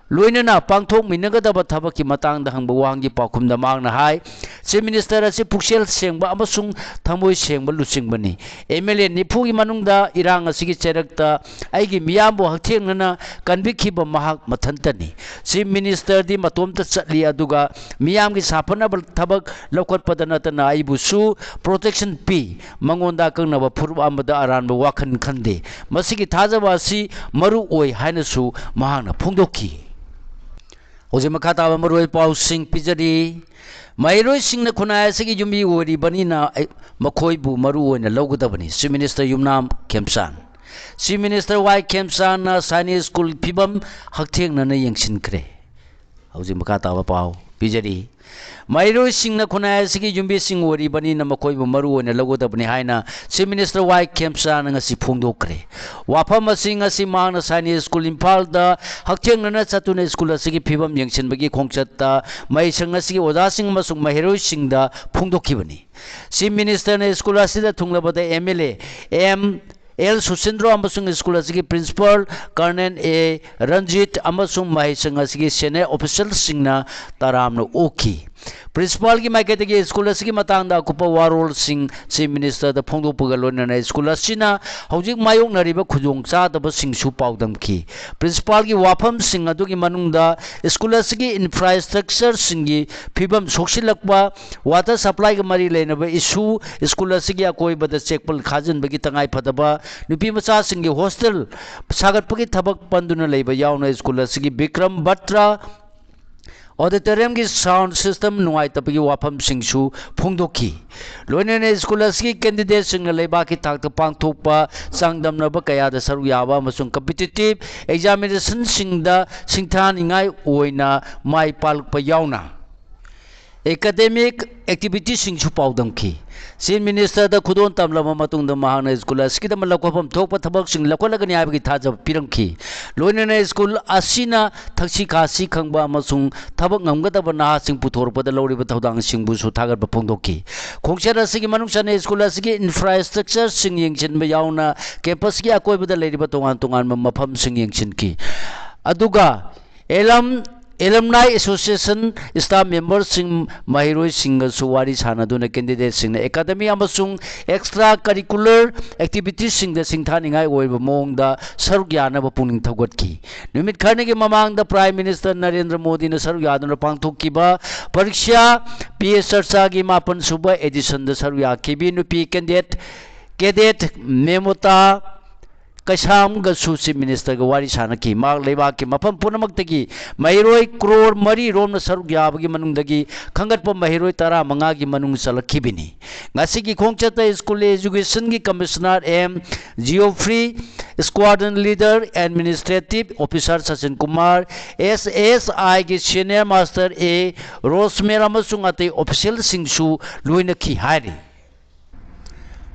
ꯂꯣꯏꯅꯅ ꯄꯥꯡꯊꯣꯛꯃꯤꯟꯅꯒꯗꯕ ꯊꯕꯛꯀꯤ ꯃꯇꯥꯡꯗ ꯍꯪꯕ ꯋꯥꯍꯪꯒꯤ ꯄꯥꯎꯈꯨꯝꯗ ꯃꯍꯥꯛꯅ ꯍꯥꯏ, Chief Minister ꯑꯁꯤ ꯄꯨꯛꯆꯦꯜ ꯁꯦꯡꯕ ꯑꯃꯁꯨꯡ ꯊꯃꯣꯏ ꯁꯦꯡꯕ ꯂꯨꯆꯤꯡꯕꯅꯤ꯫ MLA ꯅꯤꯐꯨꯒꯤ ꯃꯅꯨꯡꯗ ꯏꯔꯥꯡ ꯑꯁꯤꯒꯤ ꯆꯩꯔꯛꯇ ꯑꯩꯒꯤ ꯃꯤꯌꯥꯝꯕꯨ ꯍꯛꯊꯦꯡꯅꯅ ꯀꯟꯕꯤꯈꯤꯕ ꯃꯍꯥꯛ ꯃꯊꯟꯇꯅꯤ꯫ Chief Ministerꯗꯤ ꯃꯇꯣꯝꯇ ꯆꯠꯂꯤ, ꯑꯗꯨꯒ ꯃꯤꯌꯥꯝꯒꯤ ꯁꯥꯐꯅꯕ ꯊꯕꯛ ꯂꯧꯈꯠꯄꯗ ꯅꯠꯇꯅ ꯑꯩꯕꯨꯁꯨ protection ꯄꯤ꯫ ꯃꯉꯣꯟꯗ ꯑꯀꯛꯅꯕ ꯐꯨꯔꯨꯞ ꯑꯃꯗ ꯑꯔꯥꯟꯕ ꯋꯥꯈꯜ ꯈꯟꯗꯦ꯫ ꯃꯁꯤꯒꯤ ꯊꯥꯖꯕ ꯑꯁꯤ ꯃꯔꯨ ꯑꯣꯏ ꯍꯥꯏꯅꯁꯨ ꯃꯍꯥꯛꯅ ꯐꯣꯡꯗꯣꯛꯈꯤ꯫ ꯍꯧꯖꯤꯛ ꯃꯈꯥ ꯇꯥꯕ ꯃꯔꯨꯑꯣꯏꯕ ꯄꯥꯎꯁꯤꯡ ꯄꯤꯖꯔꯤ꯫ ꯃꯍꯩꯔꯣꯏꯁꯤꯡꯅ ꯈꯨꯟꯅꯥꯏ ꯑꯁꯤꯒꯤ ꯌꯨꯝꯕꯤ ꯑꯣꯏꯔꯤꯕꯅꯤꯅ ꯑꯩ-, ꯃꯈꯣꯏꯕꯨ ꯃꯔꯨ ꯑꯣꯏꯅ ꯂꯧꯒꯗꯕꯅꯤ꯫ Chief Minister ꯌꯨꯝꯅꯥꯝ ꯈꯦꯝꯆꯥꯟ꯫ Chief Minister ꯋꯥꯏ ꯈꯦꯝꯆꯥꯟꯅ ꯁꯥꯏꯅꯤꯛ ꯁ꯭ꯀꯨꯜ ꯐꯤꯕꯝ ꯍꯛꯊꯦꯡꯅꯅ ꯌꯦꯡꯁꯤꯟꯈ꯭ꯔꯦ꯫ ꯍꯧꯖꯤꯛ ꯃꯈꯥ ꯇꯥꯕ ꯄꯥꯎ ꯄꯤꯖꯔꯤ꯫ ꯃꯍꯩꯔꯣꯏꯁꯤꯡꯅ ꯈꯨꯟꯅꯥꯏ ꯑꯁꯤꯒꯤ ꯌꯨꯝꯕꯤꯁꯤꯡ ꯑꯣꯏꯔꯤꯕꯅꯤꯅ ꯃꯈꯣꯏꯕꯨ ꯃꯔꯨ ꯑꯣꯏꯅ ꯂꯧꯒꯗꯕꯅꯤ ꯍꯥꯏꯅ Chief Minister ꯋꯥꯏ ꯈꯦꯝꯆꯥꯟꯅ ꯉꯁꯤ ꯐꯣꯡꯗꯣꯛꯈ꯭ꯔꯦ꯫ ꯋꯥꯐꯝ ꯑꯁꯤ ꯉꯁꯤ ꯃꯍꯥꯛꯅ ꯁꯥꯏꯅꯤꯛ ꯁ꯭ꯀꯨꯜ ꯏꯝꯐꯥꯜꯗ ꯍꯛꯊꯦꯡꯅꯅ ꯆꯠꯇꯨꯅ ꯁ꯭ꯀꯨꯜ ꯑꯁꯤꯒꯤ ꯐꯤꯕꯝ ꯌꯦꯡꯁꯤꯟꯕꯒꯤ ꯈꯣꯡꯆꯠꯇ ꯃꯍꯩꯁꯪ ꯑꯁꯤꯒꯤ ꯑꯣꯖꯥꯁꯤꯡ ꯑꯃꯁꯨꯡ ꯃꯍꯩꯔꯣꯏꯁꯤꯡꯗ ꯐꯣꯡꯗꯣꯛꯈꯤꯕꯅꯤ꯫ Chief Ministerꯅ ꯁ꯭ꯀꯨꯜ ꯑꯁꯤꯗ ꯊꯨꯡꯂꯕꯗ MLA ꯑꯦꯝ ꯑꯦꯜ ꯁꯨꯁꯤꯟꯗ꯭ꯔꯣ ꯑꯃꯁꯨꯡ ꯁ꯭ꯀꯨꯜ ꯑꯁꯤꯒꯤ ꯄ꯭ꯔꯤꯟꯁꯤꯄꯥꯜ ꯀꯔꯅꯦꯜ ꯑꯦ ꯔꯟꯖꯤꯠ ꯑꯃꯁꯨꯡ ꯃꯍꯩꯁꯪ ꯑꯁꯤꯒꯤ ꯁꯦꯅꯤꯌꯔ ꯑꯣꯐꯤꯁꯤꯌꯦꯜꯁꯤꯡꯅ ꯇꯔꯥꯝꯅ ꯑꯣꯛꯈꯤ꯫ ꯄ꯭ꯔꯤꯟꯁꯤꯄꯥꯜꯒꯤ ꯃꯥꯏꯀꯩꯗꯒꯤ ꯁ꯭ꯀꯨꯜ ꯑꯁꯤꯒꯤ ꯃꯇꯥꯡꯗ ꯑꯀꯨꯞꯄ ꯋꯥꯔꯣꯜꯁꯤꯡ ꯆꯤꯐ ꯃꯤꯅꯤꯁꯇꯔꯗ ꯐꯣꯡꯗꯣꯛꯄꯒ ꯂꯣꯏꯅꯅ ꯁ꯭ꯀꯨꯜ ꯑꯁꯤꯅ ꯍꯧꯖꯤꯛ ꯃꯥꯌꯣꯛꯅꯔꯤꯕ ꯈꯨꯗꯣꯡꯆꯥꯗꯕꯁꯤꯡꯁꯨ ꯄꯥꯎꯗꯝꯈꯤ꯫ ꯄ꯭ꯔꯤꯟꯁꯤꯄꯥꯜꯒꯤ ꯋꯥꯐꯝꯁꯤꯡ ꯑꯗꯨꯒꯤ ꯃꯅꯨꯡꯗ ꯁ꯭ꯀꯨꯜ ꯑꯁꯤꯒꯤ ꯏꯟꯐ꯭ꯔꯥꯁ꯭ꯇ꯭ꯔꯛꯆꯔꯁꯤꯡꯒꯤ ꯐꯤꯕꯝ ꯁꯣꯛꯁꯤꯜꯂꯛꯄ, ꯋꯥꯇꯔ ꯁꯄ꯭ꯂꯥꯏꯒ ꯃꯔꯤ ꯂꯩꯅꯕ ꯏꯁꯨ, ꯁ꯭ꯀꯨꯜ ꯑꯁꯤꯒꯤ ꯑꯀꯣꯏꯕꯗ ꯆꯦꯛꯄꯜ ꯈꯥꯖꯤꯟꯕꯒꯤ ꯇꯉꯥꯏꯐꯗꯕ, ꯅꯨꯄꯤ ꯃꯆꯥꯁꯤꯡꯒꯤ ꯍꯣꯁꯇꯦꯜ ꯁꯥꯒꯠꯄꯒꯤ ꯊꯕꯛ ꯄꯟꯗꯨꯅ ꯂꯩꯕ ꯌꯥꯎꯅ ꯁ꯭ꯀꯨꯜ ꯑꯁꯤꯒꯤ ꯕꯤꯀ꯭ꯔꯝ ꯕꯠꯇ꯭ꯔ ꯑꯣꯗꯤꯇꯣꯔꯤꯌꯝꯒꯤ ꯁꯥꯎꯟ ꯁꯤꯁꯇꯦꯝ ꯅꯨꯡꯉꯥꯏꯇꯕꯒꯤ ꯋꯥꯐꯝꯁꯤꯡꯁꯨ ꯐꯣꯡꯗꯣꯛꯈꯤ꯫ ꯂꯣꯏꯅꯅ ꯁ꯭ꯀꯨꯜ ꯑꯁꯤꯒꯤ ꯀꯦꯟꯗꯤꯗꯦꯠꯁꯤꯡꯅ ꯂꯩꯕꯥꯛꯀꯤ ꯊꯥꯛꯇ ꯄꯥꯡꯊꯣꯛꯄ ꯆꯥꯡꯗꯝꯅꯕ ꯀꯌꯥꯗ ꯁꯔꯨꯛ ꯌꯥꯕ ꯑꯃꯁꯨꯡ ꯀꯝꯄꯤꯇꯤꯇꯤꯞ ꯑꯦꯛꯖꯥꯃꯤꯅꯦꯁꯟꯁꯤꯡꯗ ꯁꯤꯡꯊꯥꯅꯤꯡꯉꯥꯏ ꯑꯣꯏꯅ ꯃꯥꯏ ꯄꯥꯛꯂꯛꯄ ꯌꯥꯎꯅ ꯑꯦꯀꯥꯗꯦꯃꯤꯛ ꯑꯦꯛꯇꯤꯚꯤꯇꯤꯁꯤꯡꯁꯨ ꯄꯥꯎꯗꯝꯈꯤ꯫ ꯆꯤꯐ ꯃꯤꯅꯤꯁꯇꯔꯗ ꯈꯨꯗꯣꯜ ꯇꯝꯂꯕ ꯃꯇꯨꯡꯗ ꯃꯍꯥꯛꯅ ꯁ꯭ꯀꯨꯜ ꯑꯁꯤꯒꯤꯗꯃꯛ ꯂꯧꯈꯠꯐꯝ ꯊꯣꯛꯄ ꯊꯕꯛꯁꯤꯡ ꯂꯧꯈꯠꯂꯒꯅꯤ ꯍꯥꯏꯕꯒꯤ ꯊꯥꯖꯕ ꯄꯤꯔꯝꯈꯤ꯫ ꯂꯣꯏꯅꯅ ꯁ꯭ꯀꯨꯜ ꯑꯁꯤꯅ ꯊꯛꯁꯤ ꯈꯥꯁꯤ ꯈꯪꯕ ꯑꯃꯁꯨꯡ ꯊꯕꯛ ꯉꯝꯒꯗꯕ ꯅꯍꯥꯁꯤꯡ ꯄꯨꯊꯣꯔꯛꯄꯗ ꯂꯧꯔꯤꯕ ꯊꯧꯗꯥꯡꯁꯤꯡꯕꯨꯁꯨ ꯊꯥꯒꯠꯄ ꯐꯣꯡꯗꯣꯛꯈꯤ꯫ ꯈꯣꯡꯆꯠ ꯑꯁꯤꯒꯤ ꯃꯅꯨꯡ ꯆꯟꯅ ꯁ꯭ꯀꯨꯜ ꯑꯁꯤꯒꯤ ꯏꯟꯐ꯭ꯔꯥꯁ꯭ꯇ꯭ꯔꯛꯆꯔꯁꯤꯡ ꯌꯦꯡꯁꯤꯟꯕ ꯌꯥꯎꯅ ꯀꯦꯝꯄꯁꯀꯤ ꯑꯀꯣꯏꯕꯗ ꯂꯩꯔꯤꯕ ꯇꯣꯉꯥꯟ ꯇꯣꯉꯥꯟꯕ ꯃꯐꯝꯁꯤꯡ ꯌꯦꯡꯁꯤꯟꯈꯤ꯫ ꯑꯗꯨꯒ ꯑꯦꯂꯝ ꯑꯦꯂꯝꯅꯥꯏ ꯑꯦꯁꯣꯁꯤꯌꯦꯁꯟ ꯁ꯭ꯇꯥꯐ ꯃꯦꯝꯕꯔꯁꯤꯡ, ꯃꯍꯩꯔꯣꯏꯁꯤꯡꯒꯁꯨ ꯋꯥꯔꯤ ꯁꯥꯅꯗꯨꯅ ꯀꯦꯟꯗꯤꯗꯦꯠꯁꯤꯡꯅ ꯑꯦꯀꯥꯗꯃꯤ ꯑꯃꯁꯨꯡ ꯑꯦꯛꯁꯇ꯭ꯔꯥ ꯀꯔꯤꯀꯨꯂꯔ ꯑꯦꯛꯇꯤꯚꯤꯇꯤꯁꯤꯡꯗ ꯁꯤꯡꯊꯥꯅꯤꯡꯉꯥꯏ ꯑꯣꯏꯕ ꯃꯑꯣꯡꯗ ꯁꯔꯨꯛ ꯌꯥꯅꯕ ꯄꯨꯛꯅꯤꯡ ꯊꯧꯒꯠꯈꯤ꯫ ꯅꯨꯃꯤꯠ ꯈꯔꯅꯤꯒꯤ ꯃꯃꯥꯡꯗ ꯄ꯭ꯔꯥꯏꯝ ꯃꯤꯅꯤꯁꯇꯔ ꯅꯔꯦꯟꯗ꯭ꯔ ꯃꯣꯗꯤꯅ ꯁꯔꯨꯛ ꯌꯥꯗꯨꯅ ꯄꯥꯡꯊꯣꯛꯈꯤꯕ ꯄꯔꯤꯛꯁꯥ ꯄꯦ ꯆꯔꯆꯥꯒꯤ ꯃꯥꯄꯟ ꯁꯨꯕ ꯑꯦꯗꯤꯁꯟꯗ ꯁꯔꯨꯛ ꯌꯥꯈꯤꯕꯤ ꯅꯨꯄꯤ ꯀꯦꯟꯗꯤꯗꯦꯠ ꯀꯦꯗꯦꯠ ꯃꯦꯃꯣꯇꯥ ꯀꯩꯁꯥꯝꯒꯁꯨ ꯆꯤꯐ ꯃꯤꯅꯤꯁꯇꯔꯒ ꯋꯥꯔꯤ ꯁꯥꯅꯈꯤ꯫ ꯃꯍꯥꯛ ꯂꯩꯕꯥꯛꯀꯤ ꯃꯐꯝ ꯄꯨꯝꯅꯃꯛꯇꯒꯤ ꯃꯍꯩꯔꯣꯏ ꯀ꯭ꯔꯣꯔ ꯃꯔꯤ ꯔꯣꯝꯅ ꯁꯔꯨꯛ ꯌꯥꯕꯒꯤ ꯃꯅꯨꯡꯗꯒꯤ ꯈꯟꯒꯠꯄ ꯃꯍꯩꯔꯣꯏ ꯇꯔꯥꯃꯉꯥꯒꯤ ꯃꯅꯨꯡ ꯆꯜꯂꯛꯈꯤꯕꯅꯤ꯫ ꯉꯁꯤꯒꯤ ꯈꯣꯡꯆꯠꯇ ꯁ꯭ꯀꯨꯜ ꯑꯦꯖꯨꯀꯦꯁꯟꯒꯤ commissioner M Geoffrey, squadron leader, administrative officer Sachin Kumar, S S ꯑꯥꯏꯒꯤ ꯁꯦꯅꯤꯌꯔ ꯃꯥꯁꯇꯔ ꯑꯦ ꯔꯣꯁꯃꯦꯔ ꯑꯃꯁꯨꯡ ꯑꯇꯩ ꯑꯣꯐꯤꯁꯤꯌꯦꯜꯁꯤꯡꯁꯨ ꯂꯣꯏꯅꯈꯤ ꯍꯥꯏꯔꯤ꯫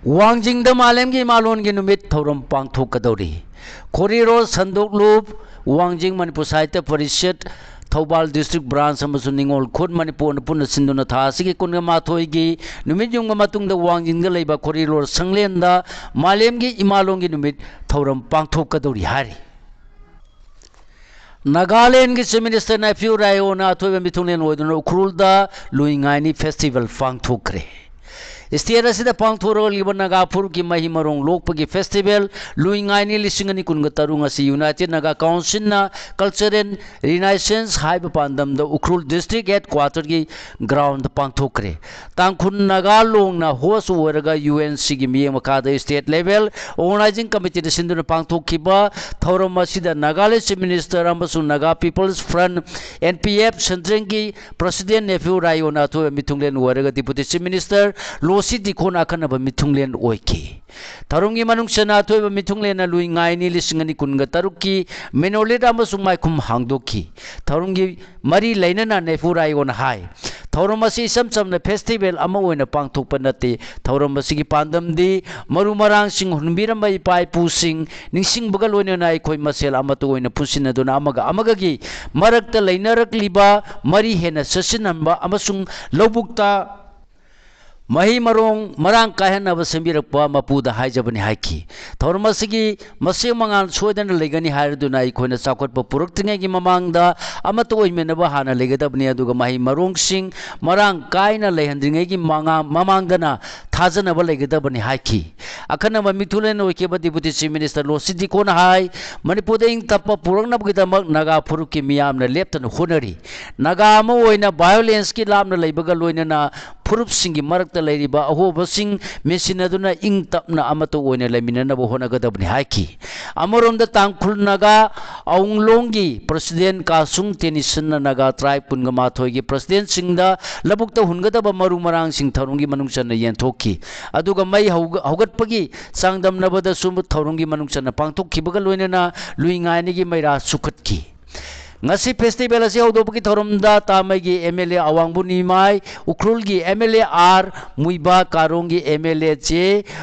ꯋꯥꯡꯖꯤꯡꯗ ꯃꯥꯂꯦꯝꯒꯤ ꯏꯃꯥꯂꯣꯟꯒꯤ ꯅꯨꯃꯤꯠ ꯊꯧꯔꯝ ꯄꯥꯡꯊꯣꯛꯀꯗꯧꯔꯤ꯫ ꯈꯣꯔꯤꯔꯣ ꯁꯟꯗꯣꯛꯂꯨꯞ, ꯋꯥꯡꯖꯤꯡ ꯃꯅꯤꯄꯨꯔ ꯁꯥꯍꯤꯇ꯭ꯌ ꯄꯔꯤꯁꯠ, ꯊꯧꯕꯥꯜ ꯗꯤꯁꯇ꯭ꯔꯤꯛ ꯕ꯭ꯔꯥꯟꯁ ꯑꯃꯁꯨꯡ ꯅꯤꯉꯣꯜ ꯈꯨꯟ ꯃꯅꯤꯄꯨꯔꯅ ꯄꯨꯟꯅ ꯁꯤꯟꯗꯨꯅ ꯊꯥ ꯑꯁꯤꯒꯤ ꯀꯨꯟꯒ ꯃꯥꯊꯣꯏꯒꯤ ꯅꯨꯃꯤꯠ ꯌꯨꯝꯒ ꯃꯇꯨꯡꯗ ꯋꯥꯡꯖꯤꯡꯗ ꯂꯩꯕ ꯈꯣꯔꯤꯂꯣꯔ ꯁꯪꯂꯦꯟꯗ ꯃꯥꯂꯦꯝꯒꯤ ꯏꯃꯥꯂꯣꯟꯒꯤ ꯅꯨꯃꯤꯠ ꯊꯧꯔꯝ ꯄꯥꯡꯊꯣꯛꯀꯗꯧꯔꯤ ꯍꯥꯏꯔꯤ꯫ ꯅꯥꯒꯥꯂꯦꯟꯒꯤ ꯆꯤꯐ ꯃꯤꯅꯤꯁꯇꯔ ꯅꯦꯐꯤꯌꯨ ꯔꯥꯏꯑꯣꯅ ꯑꯊꯣꯏꯕ ꯃꯤꯊꯨꯡꯂꯦꯟ ꯑꯣꯏꯗꯨꯅ ꯎꯈ꯭ꯔꯨꯜꯗ ꯂꯨꯏ ꯉꯥꯏꯅꯤ ꯐꯦꯁꯇꯤꯚꯦꯜ ꯄꯥꯡꯊꯣꯛꯈ꯭ꯔꯦ꯫ ꯁ꯭ꯇꯦꯠ ꯑꯁꯤꯗ ꯄꯥꯡꯊꯣꯔꯛꯂꯤꯕ ꯅꯥꯒꯥ ꯐꯨꯔꯨꯞꯀꯤ ꯃꯍꯩ ꯃꯔꯣꯡ ꯂꯣꯛꯄꯒꯤ ꯐꯦꯁꯇꯤꯚꯦꯜ ꯂꯨꯏ ꯉꯥꯏꯅꯤ ꯂꯤꯁꯤꯡ ꯑꯅꯤ ꯀꯨꯟꯒ ꯇꯔꯨꯛ ꯑꯁꯤ ꯌꯨꯅꯥꯏꯇꯦꯗ ꯅꯥꯒꯥ ꯀꯥꯎꯟꯁꯤꯜꯅ ꯀꯜꯆꯔꯦꯜ ꯔꯤꯅꯥꯏꯁꯦꯟꯁ ꯍꯥꯏꯕ ꯄꯥꯟꯗꯝꯗ ꯎꯈ꯭ꯔꯨꯜ ꯗꯤꯁꯇ꯭ꯔꯤꯛ ꯍꯦꯗ ꯀ꯭ꯋꯥꯇꯔꯒꯤ ꯒ꯭ꯔꯥꯎꯟꯗ ꯄꯥꯡꯊꯣꯛꯈ꯭ꯔꯦ꯫ ꯇꯥꯡꯈꯨꯜ ꯅꯥꯒꯥ ꯂꯣꯡꯅ ꯍꯣꯁ ꯑꯣꯏꯔꯒ ꯌꯨ ꯑꯦꯟ ꯁꯤꯒꯤ ꯃꯤꯠꯌꯦꯡ ꯃꯈꯥꯗ ꯁ꯭ꯇꯦꯠ ꯂꯦꯚꯦꯜ ꯑꯣꯔꯒꯅꯥꯏꯖꯤꯡ ꯀꯃꯤꯇꯤꯅ ꯁꯤꯟꯗꯨꯅ ꯄꯥꯡꯊꯣꯛꯈꯤꯕ ꯊꯧꯔꯝ ꯑꯁꯤꯗ ꯅꯥꯒꯥꯂꯦꯟ ꯆꯤꯐ ꯃꯤꯅꯤꯁꯇꯔ ꯑꯃꯁꯨꯡ Naga people's front, N P F, ꯁꯦꯟꯇ꯭ꯔꯦꯜꯒꯤ ꯄ꯭ꯔꯁꯤꯗꯦꯟ ꯅꯦꯐꯤꯌꯨ ꯔꯥꯏꯑꯣꯅ ꯑꯊꯣꯏꯕ ꯃꯤꯊꯨꯡꯂꯦꯟ ꯑꯣꯏꯔꯒ ꯗꯤꯄꯨꯇꯤ ꯆꯤꯐ ꯃꯤꯅꯤꯁꯇꯔ ꯂꯣꯁꯤ ꯗꯤꯈꯣꯟ ꯑꯈꯟꯅꯕ ꯃꯤꯊꯨꯡꯂꯦꯟ ꯑꯣꯏꯈꯤ꯫ ꯊꯧꯔꯝꯒꯤ ꯃꯅꯨꯡ ꯆꯟꯅ ꯑꯊꯣꯏꯕ ꯃꯤꯊꯨꯡꯂꯦꯟꯅ ꯂꯨꯏ ꯉꯥꯏꯅꯤ ꯂꯤꯁꯤꯡ ꯑꯅꯤ ꯀꯨꯟꯒ ꯇꯔꯨꯛꯀꯤ ꯃꯦꯅꯣꯂꯤꯠ ꯑꯃꯁꯨꯡ ꯃꯥꯏꯈꯨꯝ ꯍꯥꯡꯗꯣꯛꯈꯤ꯫ ꯊꯧꯔꯝꯒꯤ ꯃꯔꯤ ꯂꯩꯅꯅ ꯅꯦꯐꯤꯌꯨ ꯔꯥꯏꯑꯣꯅ ꯍꯥꯏ, ꯊꯧꯔꯝ ꯑꯁꯤ ꯏꯆꯝ ꯆꯝꯅ ꯐꯦꯁꯇꯤꯚꯦꯜ ꯑꯃ ꯑꯣꯏꯅ ꯄꯥꯡꯊꯣꯛꯄ ꯅꯠꯇꯦ꯫ ꯊꯧꯔꯝ ꯑꯁꯤꯒꯤ ꯄꯥꯟꯗꯝꯗꯤ ꯃꯔꯨ ꯃꯔꯥꯡꯁꯤꯡ ꯍꯨꯟꯕꯤꯔꯝꯕ ꯏꯄꯥ ꯏꯄꯨꯁꯤꯡ ꯅꯤꯡꯁꯤꯡꯕꯒ ꯂꯣꯏꯅꯅ ꯑꯩꯈꯣꯏ ꯃꯁꯦꯜ ꯑꯃꯠꯇ ꯑꯣꯏꯅ ꯄꯨꯟꯁꯤꯟꯅꯗꯨꯅ ꯑꯃꯒ ꯑꯃꯒꯒꯤ ꯃꯔꯛꯇ ꯂꯩꯅꯔꯛꯂꯤꯕ ꯃꯔꯤ ꯍꯦꯟꯅ ꯆꯦꯠꯁꯤꯟꯍꯟꯕ ꯑꯃꯁꯨꯡ ꯂꯧꯕꯨꯛꯇ ꯃꯍꯩ ꯃꯔꯣꯡ ꯃꯔꯥꯡ ꯀꯥꯏꯍꯟꯅꯕ ꯁꯦꯝꯕꯤꯔꯛꯄ ꯃꯄꯨꯗ ꯍꯥꯏꯖꯕꯅꯤ ꯍꯥꯏꯈꯤ꯫ ꯊꯧꯔꯝ ꯑꯁꯤꯒꯤ ꯃꯁꯦꯝ ꯃꯉꯥꯜ ꯁꯣꯏꯗꯅ ꯂꯩꯒꯅꯤ ꯍꯥꯏꯔꯗꯨꯅ ꯑꯩꯈꯣꯏꯅ ꯆꯥꯎꯈꯠꯄ ꯄꯨꯔꯛꯇ꯭ꯔꯤꯉꯩꯒꯤ ꯃꯃꯥꯡꯗ ꯑꯃꯠꯇ ꯑꯣꯏꯃꯤꯟꯅꯕ ꯍꯥꯟꯅ ꯂꯩꯒꯗꯕꯅꯤ, ꯑꯗꯨꯒ ꯃꯍꯩ ꯃꯔꯣꯡꯁꯤꯡ ꯃꯔꯥꯡ ꯀꯥꯏꯅ ꯂꯩꯍꯟꯗ꯭ꯔꯤꯉꯩꯒꯤ ꯃꯉꯥ-, ꯃꯃꯥꯡꯗꯅ ꯊꯥꯖꯅꯕ ꯂꯩꯒꯗꯕꯅꯤ ꯍꯥꯏꯈꯤ꯫ ꯑꯈꯟꯅꯕ ꯃꯤꯊꯨꯡꯂꯦꯟ ꯑꯣꯏꯈꯤꯕ ꯗꯤꯄꯨꯇꯤ ꯆꯤꯐ ꯃꯤꯅꯤꯁꯇꯔ ꯂꯣꯁꯤ ꯗꯤꯈꯣꯟꯅ ꯍꯥꯏ, ꯃꯅꯤꯄꯨꯔꯗ ꯏꯪ ꯇꯞꯄ ꯄꯨꯔꯛꯅꯕꯒꯤꯗꯃꯛ ꯅꯥꯒꯥ ꯐꯨꯔꯨꯞꯀꯤ ꯃꯤꯌꯥꯝꯅ ꯂꯦꯞꯇꯅ ꯍꯣꯠꯅꯔꯤ꯫ ꯅꯥꯒꯥ ꯑꯃ ꯑꯣꯏꯅ ꯚꯥꯏꯑꯣꯂꯦꯟꯁꯀꯤ ꯂꯥꯞꯅ ꯂꯩꯕꯒ ꯂꯣꯏꯅꯅ ꯐꯨꯔꯨꯞꯁꯤꯡꯒꯤ ꯃꯔꯛꯇ ꯂꯩꯔꯤꯕ ꯑꯍꯣꯕꯁꯤꯡ ꯃꯦꯟꯁꯤꯟꯅꯗꯨꯅ ꯏꯪ ꯇꯞꯅ ꯑꯃꯠꯇ ꯑꯣꯏꯅ ꯂꯩꯃꯤꯟꯅꯅꯕ ꯍꯣꯠꯅꯒꯗꯕꯅꯤ ꯍꯥꯏꯈꯤ꯫ ꯑꯃꯔꯣꯝꯗ ꯇꯥꯡꯈꯨꯜ ꯅꯥꯒꯥ ꯑꯋꯨꯡꯂꯣꯡꯒꯤ ꯄ꯭ꯔꯁꯤꯗꯦꯟ ꯀꯥꯁꯨꯡ ꯇꯦꯅꯤꯁꯟꯅ ꯅꯥꯒꯥ ꯇ꯭ꯔꯥꯏꯕ ꯀꯨꯟꯒ ꯃꯥꯊꯣꯏꯒꯤ ꯄ꯭ꯔꯁꯤꯗꯦꯟꯁꯤꯡꯗ ꯂꯧꯕꯨꯛꯇ ꯍꯨꯟꯒꯗꯕ ꯃꯔꯨ ꯃꯔꯥꯡꯁꯤꯡ ꯊꯧꯔꯝꯒꯤ ꯃꯅꯨꯡ ꯆꯟꯅ ꯌꯦꯟꯊꯣꯛꯈꯤ꯫ ꯑꯗꯨꯒ ꯃꯩ ꯍꯧꯒ-, ꯍꯧꯒꯠꯄꯒꯤ ꯆꯥꯡꯗꯝꯅꯕꯗꯁꯨ ꯊꯧꯔꯝꯒꯤ ꯃꯅꯨꯡ ꯆꯟꯅ ꯄꯥꯡꯊꯣꯛꯈꯤꯕꯒ ꯂꯣꯏꯅꯅ ꯂꯨꯏ ꯉꯥꯏꯅꯤꯒꯤ ꯃꯩꯔꯥ ꯆꯨꯈꯠꯈꯤ꯫ ꯉꯁꯤ ꯐꯦꯁꯇꯤꯚꯦꯜ ꯑꯁꯤ ꯍꯧꯗꯣꯛꯄꯒꯤ ꯊꯧꯔꯝꯗ ꯇꯥꯃꯩꯒꯤ ꯑꯦꯝ ꯑꯦꯜ ꯑꯦ ꯑꯋꯥꯡꯕꯨ ꯅꯤꯃꯥꯏ, ꯎꯈ꯭ꯔꯨꯜꯒꯤ M L A R Muiba, ꯀꯥꯔꯣꯡꯒꯤ ꯑꯦꯝ ꯑꯦꯜ ꯑꯦ ꯖꯦ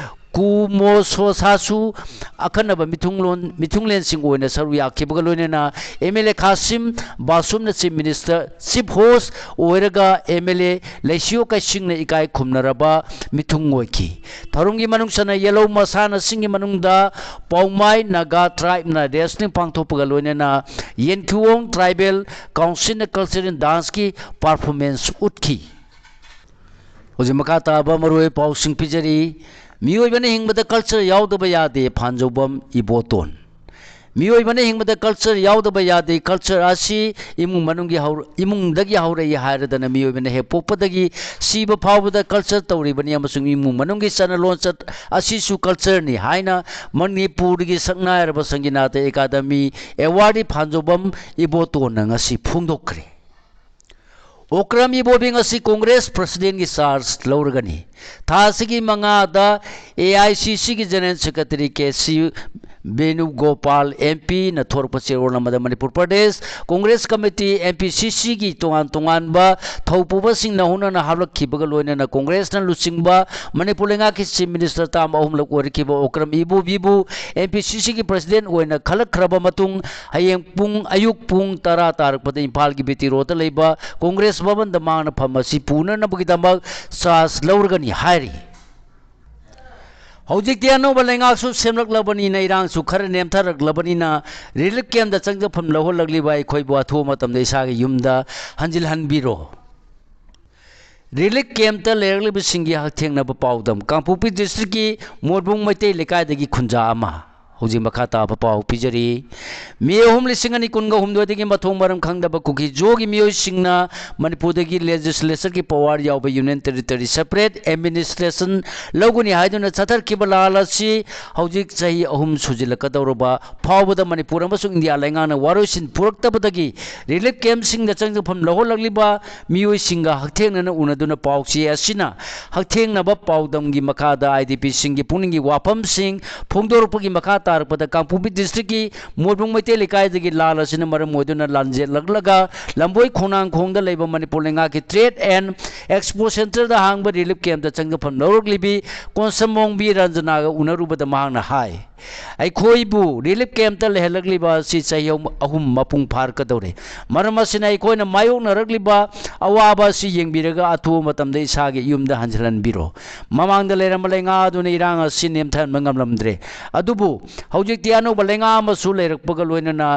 ꯀꯨꯃꯣꯁꯣꯁꯥꯁꯨ ꯑꯈꯟꯅꯕ ꯃꯤꯊꯨꯡꯂꯣꯟ, ꯃꯤꯊꯨꯡꯂꯦꯟꯁꯤꯡ ꯑꯣꯏꯅ ꯁꯔꯨꯛ ꯌꯥꯈꯤꯕꯒ ꯂꯣꯏꯅꯅ ꯑꯦꯝ ꯑꯦꯜ ꯑꯦ ꯈꯥꯁꯤꯝ ꯕꯥꯁꯨꯝꯅ Chief Minister, Chief Host ꯑꯣꯏꯔꯒ ꯑꯦꯝ ꯑꯦꯜ ꯑꯦ ꯂꯩꯁꯤꯌꯣ ꯀꯩꯁꯤꯡꯅ ꯏꯀꯥꯏ ꯈꯨꯝꯅꯔꯕ ꯃꯤꯊꯨꯡ ꯑꯣꯏꯈꯤ꯫ ꯊꯧꯔꯝꯒꯤ ꯃꯅꯨꯡ ꯆꯟꯅ ꯌꯦꯜꯍꯧ ꯃꯁꯥꯟꯅꯁꯤꯡꯒꯤ ꯃꯅꯨꯡꯗ ꯄꯥꯎꯃꯥꯏ ꯅꯥꯒꯥ tribeꯅ wrestling ꯄꯥꯡꯊꯣꯛꯄꯒ ꯂꯣꯏꯅꯅ ꯌꯦꯟꯈꯤꯋꯣꯡ Tribal Councilꯅ cultural danceꯀꯤ performance ꯎꯠꯈꯤ꯫ ꯍꯧꯖꯤꯛ ꯃꯈꯥ ꯇꯥꯕ ꯃꯔꯨꯑꯣꯏꯕ ꯄꯥꯎꯁꯤꯡ ꯄꯤꯖꯔꯤ꯫ ꯃꯤꯑꯣꯏꯕꯅ ꯍꯤꯡꯕꯗ culture ꯌꯥꯎꯗꯕ ꯌꯥꯗꯦ, ꯐꯥꯟꯖꯧꯕꯝ ꯏꯕꯣꯇꯣꯟ꯫ ꯃꯤꯑꯣꯏꯕꯅ ꯍꯤꯡꯕꯗ culture ꯌꯥꯎꯗꯕ ꯌꯥꯗꯦ꯫ Culture ꯑꯁꯤ ꯏꯃꯨꯡ ꯃꯅꯨꯡꯒꯤ ꯍꯧ-, ꯏꯃꯨꯡꯗꯒꯤ ꯍꯧꯔꯛꯏ ꯍꯥꯏꯔꯗꯅ ꯃꯤꯑꯣꯏꯕꯅ ꯍꯦꯛ ꯄꯣꯛꯄꯗꯒꯤ ꯁꯤꯕ ꯐꯥꯎꯕꯗ culture ꯇꯧꯔꯤꯕꯅꯤ ꯑꯃꯁꯨꯡ ꯏꯃꯨꯡ ꯃꯅꯨꯡꯒꯤ ꯆꯠꯅ ꯂꯣꯟꯆꯠ ꯑꯁꯤꯁꯨ cultureꯅꯤ ꯍꯥꯏꯅ ꯃꯅꯤꯄꯨꯔꯒꯤ ꯁꯛꯅꯥꯏꯔꯕ ꯁꯪꯒꯤꯅꯥꯇ ꯑꯦꯀꯥꯗꯃꯤ awardee ꯐꯥꯟꯖꯧꯕꯝ ꯏꯕꯣꯇꯣꯟꯅ ꯉꯁꯤ ꯐꯣꯡꯗꯣꯛꯈ꯭ꯔꯦ꯫ ꯑꯣꯀ꯭ꯔꯝ ꯏꯕꯣꯕꯤ ꯉꯁꯤ Congress Presidentꯀꯤ charge ꯂꯧꯔꯒꯅꯤ꯫ ꯊꯥ ꯑꯁꯤꯒꯤ ꯃꯉꯥꯗ ꯑꯦ ꯑꯥꯏ ꯁꯤ ꯁꯤꯒꯤ General Secretary K C ꯕꯦꯅꯨꯒꯣꯄꯥꯜ M ꯄꯤꯅ ꯊꯣꯔꯛꯄ ꯆꯦꯔꯣꯜ ꯑꯃꯗ Manipur Pradesh Congress Committee, M P ꯁꯤ ꯁꯤꯒꯤ ꯇꯣꯉꯥꯟ ꯇꯣꯉꯥꯟꯕ ꯊꯧꯄꯨꯕꯁꯤꯡꯅ ꯍꯧꯅꯅ ꯍꯥꯞꯂꯛꯈꯤꯕꯒ ꯂꯣꯏꯅꯅ Congressꯅ ꯂꯨꯆꯤꯡꯕ ꯃꯅꯤꯄꯨꯔ ꯂꯩꯉꯥꯛꯀꯤ Chief Minister ꯇꯥꯝ ꯑꯍꯨꯝꯂꯛ ꯑꯣꯏꯔꯛꯈꯤꯕ ꯑꯣꯀ꯭ꯔꯝ ꯏꯕꯣꯕꯤꯕꯨ ꯑꯦꯝ ꯄꯤ ꯁꯤ ꯁꯤꯒꯤ President ꯑꯣꯏꯅ ꯈꯜꯂꯛꯈ꯭ꯔꯕ ꯃꯇꯨꯡ ꯍꯌꯦꯡ ꯄꯨꯡ, ꯑꯌꯨꯛ ꯄꯨꯡ ꯇꯔꯥ ꯇꯥꯔꯛꯄꯗ ꯏꯝꯐꯥꯜꯒꯤ ꯕꯤ ꯇꯤ ꯔꯣꯗꯇ ꯂꯩꯕ Congress ꯚꯕꯟꯗ ꯃꯍꯥꯛꯅ ꯐꯝ ꯑꯁꯤ ꯄꯨꯅꯅꯕꯒꯤꯗꯃꯛ charge ꯂꯧꯔꯒꯅꯤ ꯍꯥꯏꯔꯤ꯫ ꯍꯧꯖꯤꯛꯇꯤ ꯑꯅꯧꯕ ꯂꯩꯉꯥꯛꯁꯨ ꯁꯦꯝꯂꯛꯂꯕꯅꯤꯅ, ꯏꯔꯥꯡꯁꯨ ꯈꯔ ꯅꯦꯝꯊꯔꯛꯂꯕꯅꯤꯅ, relief campꯇ ꯆꯪꯖꯐꯝ ꯂꯧꯍꯜꯂꯛꯂꯤꯕ ꯑꯩꯈꯣꯏꯕꯨ ꯑꯊꯨꯕ ꯃꯇꯝꯗ ꯏꯁꯥꯒꯤ ꯌꯨꯝꯗ ꯍꯟꯖꯤꯜꯍꯟꯕꯤꯔꯣ꯫ Relief campꯇ ꯂꯩꯔꯛꯂꯤꯕꯁꯤꯡꯒꯤ ꯍꯛꯊꯦꯡꯅꯕ ꯄꯥꯎꯗꯝ꯫ ꯀꯥꯡꯄꯣꯛꯄꯤ districtꯀꯤ ꯃꯣꯔꯕꯨꯡ ꯃꯩꯇꯩ ꯂꯩꯀꯥꯏꯗꯒꯤ ꯈꯨꯟꯖꯥ ꯑꯃ꯫ ꯍꯧꯖꯤꯛ ꯃꯈꯥ ꯇꯥꯕ ꯄꯥꯎ ꯄꯤꯖꯔꯤ꯫ ꯃꯦ ꯑꯍꯨꯝ, ꯂꯤꯁꯤꯡ ꯑꯅꯤ ꯀꯨꯟꯒ ꯍꯨꯝꯗꯣꯏꯗꯒꯤ ꯃꯊꯣꯡ ꯃꯔꯝ ꯈꯪꯗꯕ ꯀꯨꯀꯤ-ꯖꯣꯒꯤ ꯃꯤꯑꯣꯏꯁꯤꯡꯅ ꯃꯅꯤꯄꯨꯔꯗꯒꯤ legislatureꯒꯤ power ꯌꯥꯎꯕ union territory separate administration ꯂꯧꯒꯅꯤ ꯍꯥꯏꯗꯨꯅ ꯆꯠꯊꯔꯛꯈꯤꯕ ꯂꯥꯜ ꯑꯁꯤ ꯍꯧꯖꯤꯛ ꯆꯍꯤ ꯑꯍꯨꯝ ꯁꯨꯖꯤꯜꯂꯛꯀꯗꯧꯔꯕ ꯐꯥꯎꯕꯗ ꯃꯅꯤꯄꯨꯔ ꯑꯃꯁꯨꯡ ꯏꯟꯗꯤꯌꯥ ꯂꯩꯉꯥꯛꯅ ꯋꯥꯔꯣꯏꯁꯤꯟ ꯄꯨꯔꯛꯇꯕꯗꯒꯤ relief campꯁꯤꯡꯗ ꯆꯪꯖꯐꯝ ꯂꯧꯍꯜꯂꯛꯂꯤꯕ ꯃꯤꯑꯣꯏꯁꯤꯡꯒ ꯍꯛꯊꯦꯡꯅꯅ ꯎꯅꯗꯨꯅ ꯄꯥꯎꯆꯦ ꯑꯁꯤꯅ ꯍꯛꯊꯦꯡꯅꯕ ꯄꯥꯎꯗꯝꯒꯤ ꯃꯈꯥꯗ I D Pꯁꯤꯡꯒꯤ ꯄꯨꯛꯅꯤꯡꯒꯤ ꯋꯥꯐꯝꯁꯤꯡ ꯐꯣꯡꯗꯣꯔꯛꯄꯒꯤ ꯃꯈꯥ ꯇꯥꯔꯛꯄꯗ ꯀꯥꯡꯄꯣꯛꯄꯤ ꯗꯤꯁꯇ꯭ꯔꯤꯛꯀꯤ ꯃꯣꯏꯕꯨꯡ ꯃꯩꯇꯩ ꯂꯩꯀꯥꯏꯗꯒꯤ ꯂꯥꯟ ꯑꯁꯤꯅ ꯃꯔꯝ ꯑꯣꯏꯗꯨꯅ ꯂꯥꯟꯖꯦꯜꯂꯛꯂꯒ ꯂꯝꯕꯣꯏ ꯈꯣꯡꯅꯥꯡꯈꯣꯡꯗ ꯂꯩꯕ ꯃꯅꯤꯄꯨꯔ ꯂꯩꯉꯥꯛꯀꯤ Trade and Expo Centreꯗ ꯍꯥꯡꯕ relief campꯇ ꯆꯪꯖꯐꯝ ꯂꯧꯔꯛꯂꯤꯕꯤ ꯀꯣꯟꯁꯝꯃꯣꯡꯕꯤ ꯔꯟꯖꯅꯥꯒ ꯎꯅꯔꯨꯕꯗ ꯃꯍꯥꯛꯅ ꯍꯥꯏ, ꯑꯩꯈꯣꯏꯕꯨ relief campꯇ ꯂꯩꯍꯜꯂꯛꯂꯤꯕ ꯑꯁꯤ ꯆꯍꯤ ꯑꯍꯨꯝ ꯃꯄꯨꯡ ꯐꯥꯔꯛꯀꯗꯧꯔꯦ꯫ ꯃꯔꯝ ꯑꯁꯤꯅ ꯑꯩꯈꯣꯏꯅ ꯃꯥꯌꯣꯛꯅꯔꯛꯂꯤꯕ ꯑꯋꯥꯕ ꯑꯁꯤ ꯌꯦꯡꯕꯤꯔꯒ ꯑꯊꯨꯕ ꯃꯇꯝꯗ ꯏꯁꯥꯒꯤ ꯌꯨꯝꯗ ꯍꯟꯖꯤꯜꯍꯟꯕꯤꯔꯣ꯫ ꯃꯃꯥꯡꯗ ꯂꯩꯔꯝꯕ ꯂꯩꯉꯥꯛ ꯑꯗꯨꯅ ꯏꯔꯥꯡ ꯑꯁꯤ ꯅꯦꯝꯊꯍꯟꯕ ꯉꯝꯂꯝꯗ꯭ꯔꯦ꯫ ꯑꯗꯨꯕꯨ ꯍꯧꯖꯤꯛꯇꯤ ꯑꯅꯧꯕ ꯂꯩꯉꯥꯛ ꯑꯃꯁꯨ ꯂꯩꯔꯛꯄꯒ ꯂꯣꯏꯅꯅ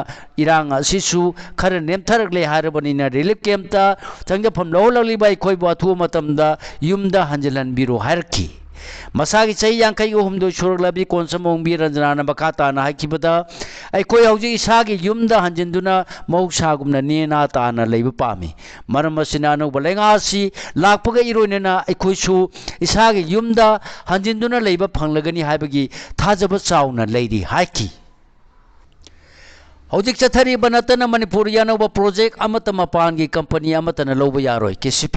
ꯏꯔꯥꯡ ꯑꯁꯤꯁꯨ ꯈꯔ ꯅꯦꯝꯊꯔꯛꯂꯦ ꯍꯥꯏꯔꯕꯅꯤꯅ relief campꯇ ꯆꯪꯖꯐꯝ ꯂꯧꯍꯜꯂꯛꯂꯤꯕ ꯑꯩꯈꯣꯏꯕꯨ ꯑꯊꯨꯕ ꯃꯇꯝꯗ ꯌꯨꯝꯗ ꯍꯟꯖꯤꯜꯍꯟꯕꯤꯔꯣ ꯍꯥꯏꯔꯛꯈꯤ꯫ ꯃꯁꯥꯒꯤ ꯆꯍꯤ ꯌꯥꯡꯈꯩꯒ ꯍꯨꯝꯗꯣꯏ ꯁꯨꯔꯛꯂꯕꯤ ꯀꯣꯟꯁꯝ ꯑꯣꯡꯕꯤ ꯔꯟꯖꯅꯥꯅ ꯃꯈꯥ ꯇꯥꯅ ꯍꯥꯏꯈꯤꯕꯗ, ꯑꯩꯈꯣꯏ ꯍꯧꯖꯤꯛ ꯏꯁꯥꯒꯤ ꯌꯨꯝꯗ ꯍꯟꯖꯤꯟꯗꯨꯅ ꯃꯍꯧꯁꯥꯒꯨꯝꯅ ꯅꯦꯅꯥ ꯇꯥꯅ ꯂꯩꯕ ꯄꯥꯝꯃꯤ꯫ ꯃꯔꯝ ꯑꯁꯤꯅ ꯑꯅꯧꯕ ꯂꯩꯉꯥꯛ ꯑꯁꯤ ꯂꯥꯛꯄꯒ ꯏꯔꯣꯏꯅꯅ ꯑꯩꯈꯣꯏꯁꯨ ꯏꯁꯥꯒꯤ ꯌꯨꯝꯗ ꯍꯟꯖꯤꯟꯗꯨꯅ ꯂꯩꯕ ꯐꯪꯂꯒꯅꯤ ꯍꯥꯏꯕꯒꯤ ꯊꯥꯖꯕ ꯆꯥꯎꯅ ꯂꯩꯔꯤ ꯍꯥꯏꯈꯤ꯫ ꯍꯧꯖꯤꯛ ꯆꯠꯊꯔꯤꯕ ꯅꯠꯇꯅ ꯃꯅꯤꯄꯨꯔꯒꯤ ꯑꯅꯧꯕ project ꯑꯃꯠꯇ ꯃꯄꯥꯟꯒꯤ company ꯑꯃꯠꯇꯅ ꯂꯧꯕ ꯌꯥꯔꯣꯏ, KCP꯫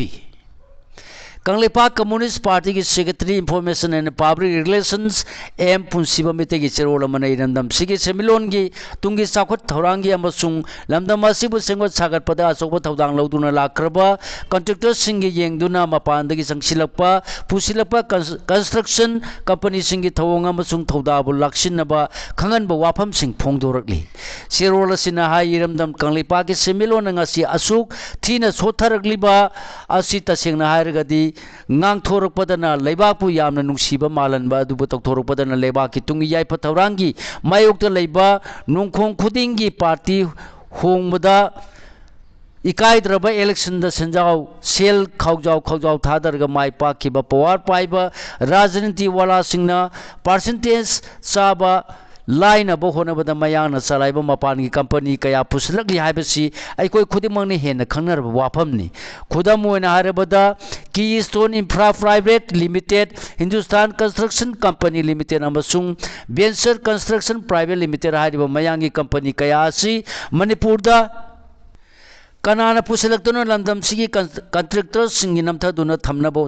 Kangleipak Communist Partyꯒꯤ Secretary Information and Public Relations M ꯄꯨꯟꯁꯤꯕꯝ ꯃꯩꯇꯩꯒꯤ ꯆꯦꯔꯣꯜ ꯑꯃꯅ ꯏꯔꯝꯗꯝꯁꯤꯒꯤ ꯁꯦꯟꯃꯤꯠꯂꯣꯟꯒꯤ ꯇꯨꯡꯒꯤ ꯆꯥꯎꯈꯠ ꯊꯧꯔꯥꯡꯒꯤ ꯑꯃꯁꯨꯡ ꯂꯝꯗꯝ ꯑꯁꯤꯕꯨ ꯁꯦꯝꯒꯠ ꯁꯥꯒꯠꯄꯗ ꯑꯆꯧꯕ ꯊꯧꯗꯥꯡ ꯂꯧꯗꯨꯅ ꯂꯥꯛꯈ꯭ꯔꯕ contractorꯁꯤꯡꯒꯤ ꯌꯦꯡꯗꯨꯅ ꯃꯄꯥꯟꯗꯒꯤ ꯆꯪꯁꯤꯜꯂꯛꯄ, ꯄꯨꯁꯤꯜꯂꯛꯄ cons-, construction companyꯁꯤꯡꯒꯤ ꯊꯧꯑꯣꯡ ꯑꯃꯁꯨꯡ ꯊꯧꯗꯥꯕꯨ ꯂꯥꯛꯁꯤꯟꯅꯕ ꯈꯪꯍꯟꯕ ꯋꯥꯐꯝꯁꯤꯡ ꯐꯣꯡꯗꯣꯔꯛꯂꯤ꯫ ꯆꯦꯔꯣꯜ ꯑꯁꯤꯅ ꯍꯥꯏ, ꯏꯔꯝꯗꯝ ꯀꯪꯂꯩꯄꯥꯛꯀꯤ ꯁꯦꯟꯃꯤꯠꯂꯣꯟꯅ ꯉꯁꯤ ꯑꯁꯨꯛ ꯊꯤꯅ ꯁꯣꯠꯊꯔꯛꯂꯤꯕ ꯑꯁꯤ ꯇꯁꯦꯡꯅ ꯍꯥꯏꯔꯒꯗꯤ ꯉꯥꯡꯊꯣꯔꯛꯄꯗꯅ ꯂꯩꯕꯥꯛꯄꯨ ꯌꯥꯝꯅ ꯅꯨꯡꯁꯤꯕ ꯃꯥꯜꯍꯟꯕ ꯑꯗꯨꯕꯨ ꯇꯧꯊꯣꯔꯛꯄꯗꯅ ꯂꯩꯕꯥꯛꯀꯤ ꯇꯨꯡꯒꯤ ꯌꯥꯏꯐ ꯊꯧꯔꯥꯡꯒꯤ ꯃꯥꯌꯣꯛꯇ ꯂꯩꯕ ꯅꯣꯡꯈꯣꯡ ꯈꯨꯗꯤꯡꯒꯤ party ꯍꯣꯡꯕꯗ ꯏꯀꯥꯏꯗ꯭ꯔꯕ electionꯗ ꯁꯦꯟꯖꯥꯎ, ꯁꯦꯜ ꯈꯥꯎꯖꯥꯎ ꯈꯥꯎꯖꯥꯎ ꯊꯥꯗꯔꯒ ꯃꯥꯏ ꯄꯥꯛꯈꯤꯕ power ꯄꯥꯏꯕ ꯔꯥꯖꯅꯤꯇꯤ ꯋꯥꯂꯥꯁꯤꯡꯅ percentage ꯆꯥꯕ ꯂꯥꯏꯅꯕ ꯍꯣꯠꯅꯕꯗ ꯃꯌꯥꯡꯅ ꯆꯂꯥꯏꯕ ꯃꯄꯥꯟꯒꯤ company ꯀꯌꯥ ꯄꯨꯁꯤꯜꯂꯛꯂꯤ ꯍꯥꯏꯕꯁꯤ ꯑꯩꯈꯣꯏ ꯈꯨꯗꯤꯡꯃꯛꯅ ꯍꯦꯟꯅ ꯈꯪꯅꯔꯕ ꯋꯥꯐꯝꯅꯤ꯫ ꯈꯨꯗꯝ ꯑꯣꯏꯅ ꯍꯥꯏꯔꯕꯗ, Keystone Infra Private Limited, Hindustan Construction Company Limited ꯑꯃꯁꯨꯡ Venture Construction Private Limited ꯍꯥꯏꯔꯤꯕ ꯃꯌꯥꯡꯒꯤ company ꯀꯌꯥ ꯑꯁꯤ ꯃꯅꯤꯄꯨꯔꯗ ꯀꯅꯥꯅ ꯄꯨꯁꯤꯜꯂꯛꯇꯨꯅ ꯂꯝꯗꯝꯁꯤꯒꯤ ꯀꯟ-, ꯀꯟꯇ꯭ꯔꯦꯛꯇꯔꯁꯤꯡꯒꯤ ꯅꯝꯊꯗꯨꯅ ꯊꯝꯅꯕ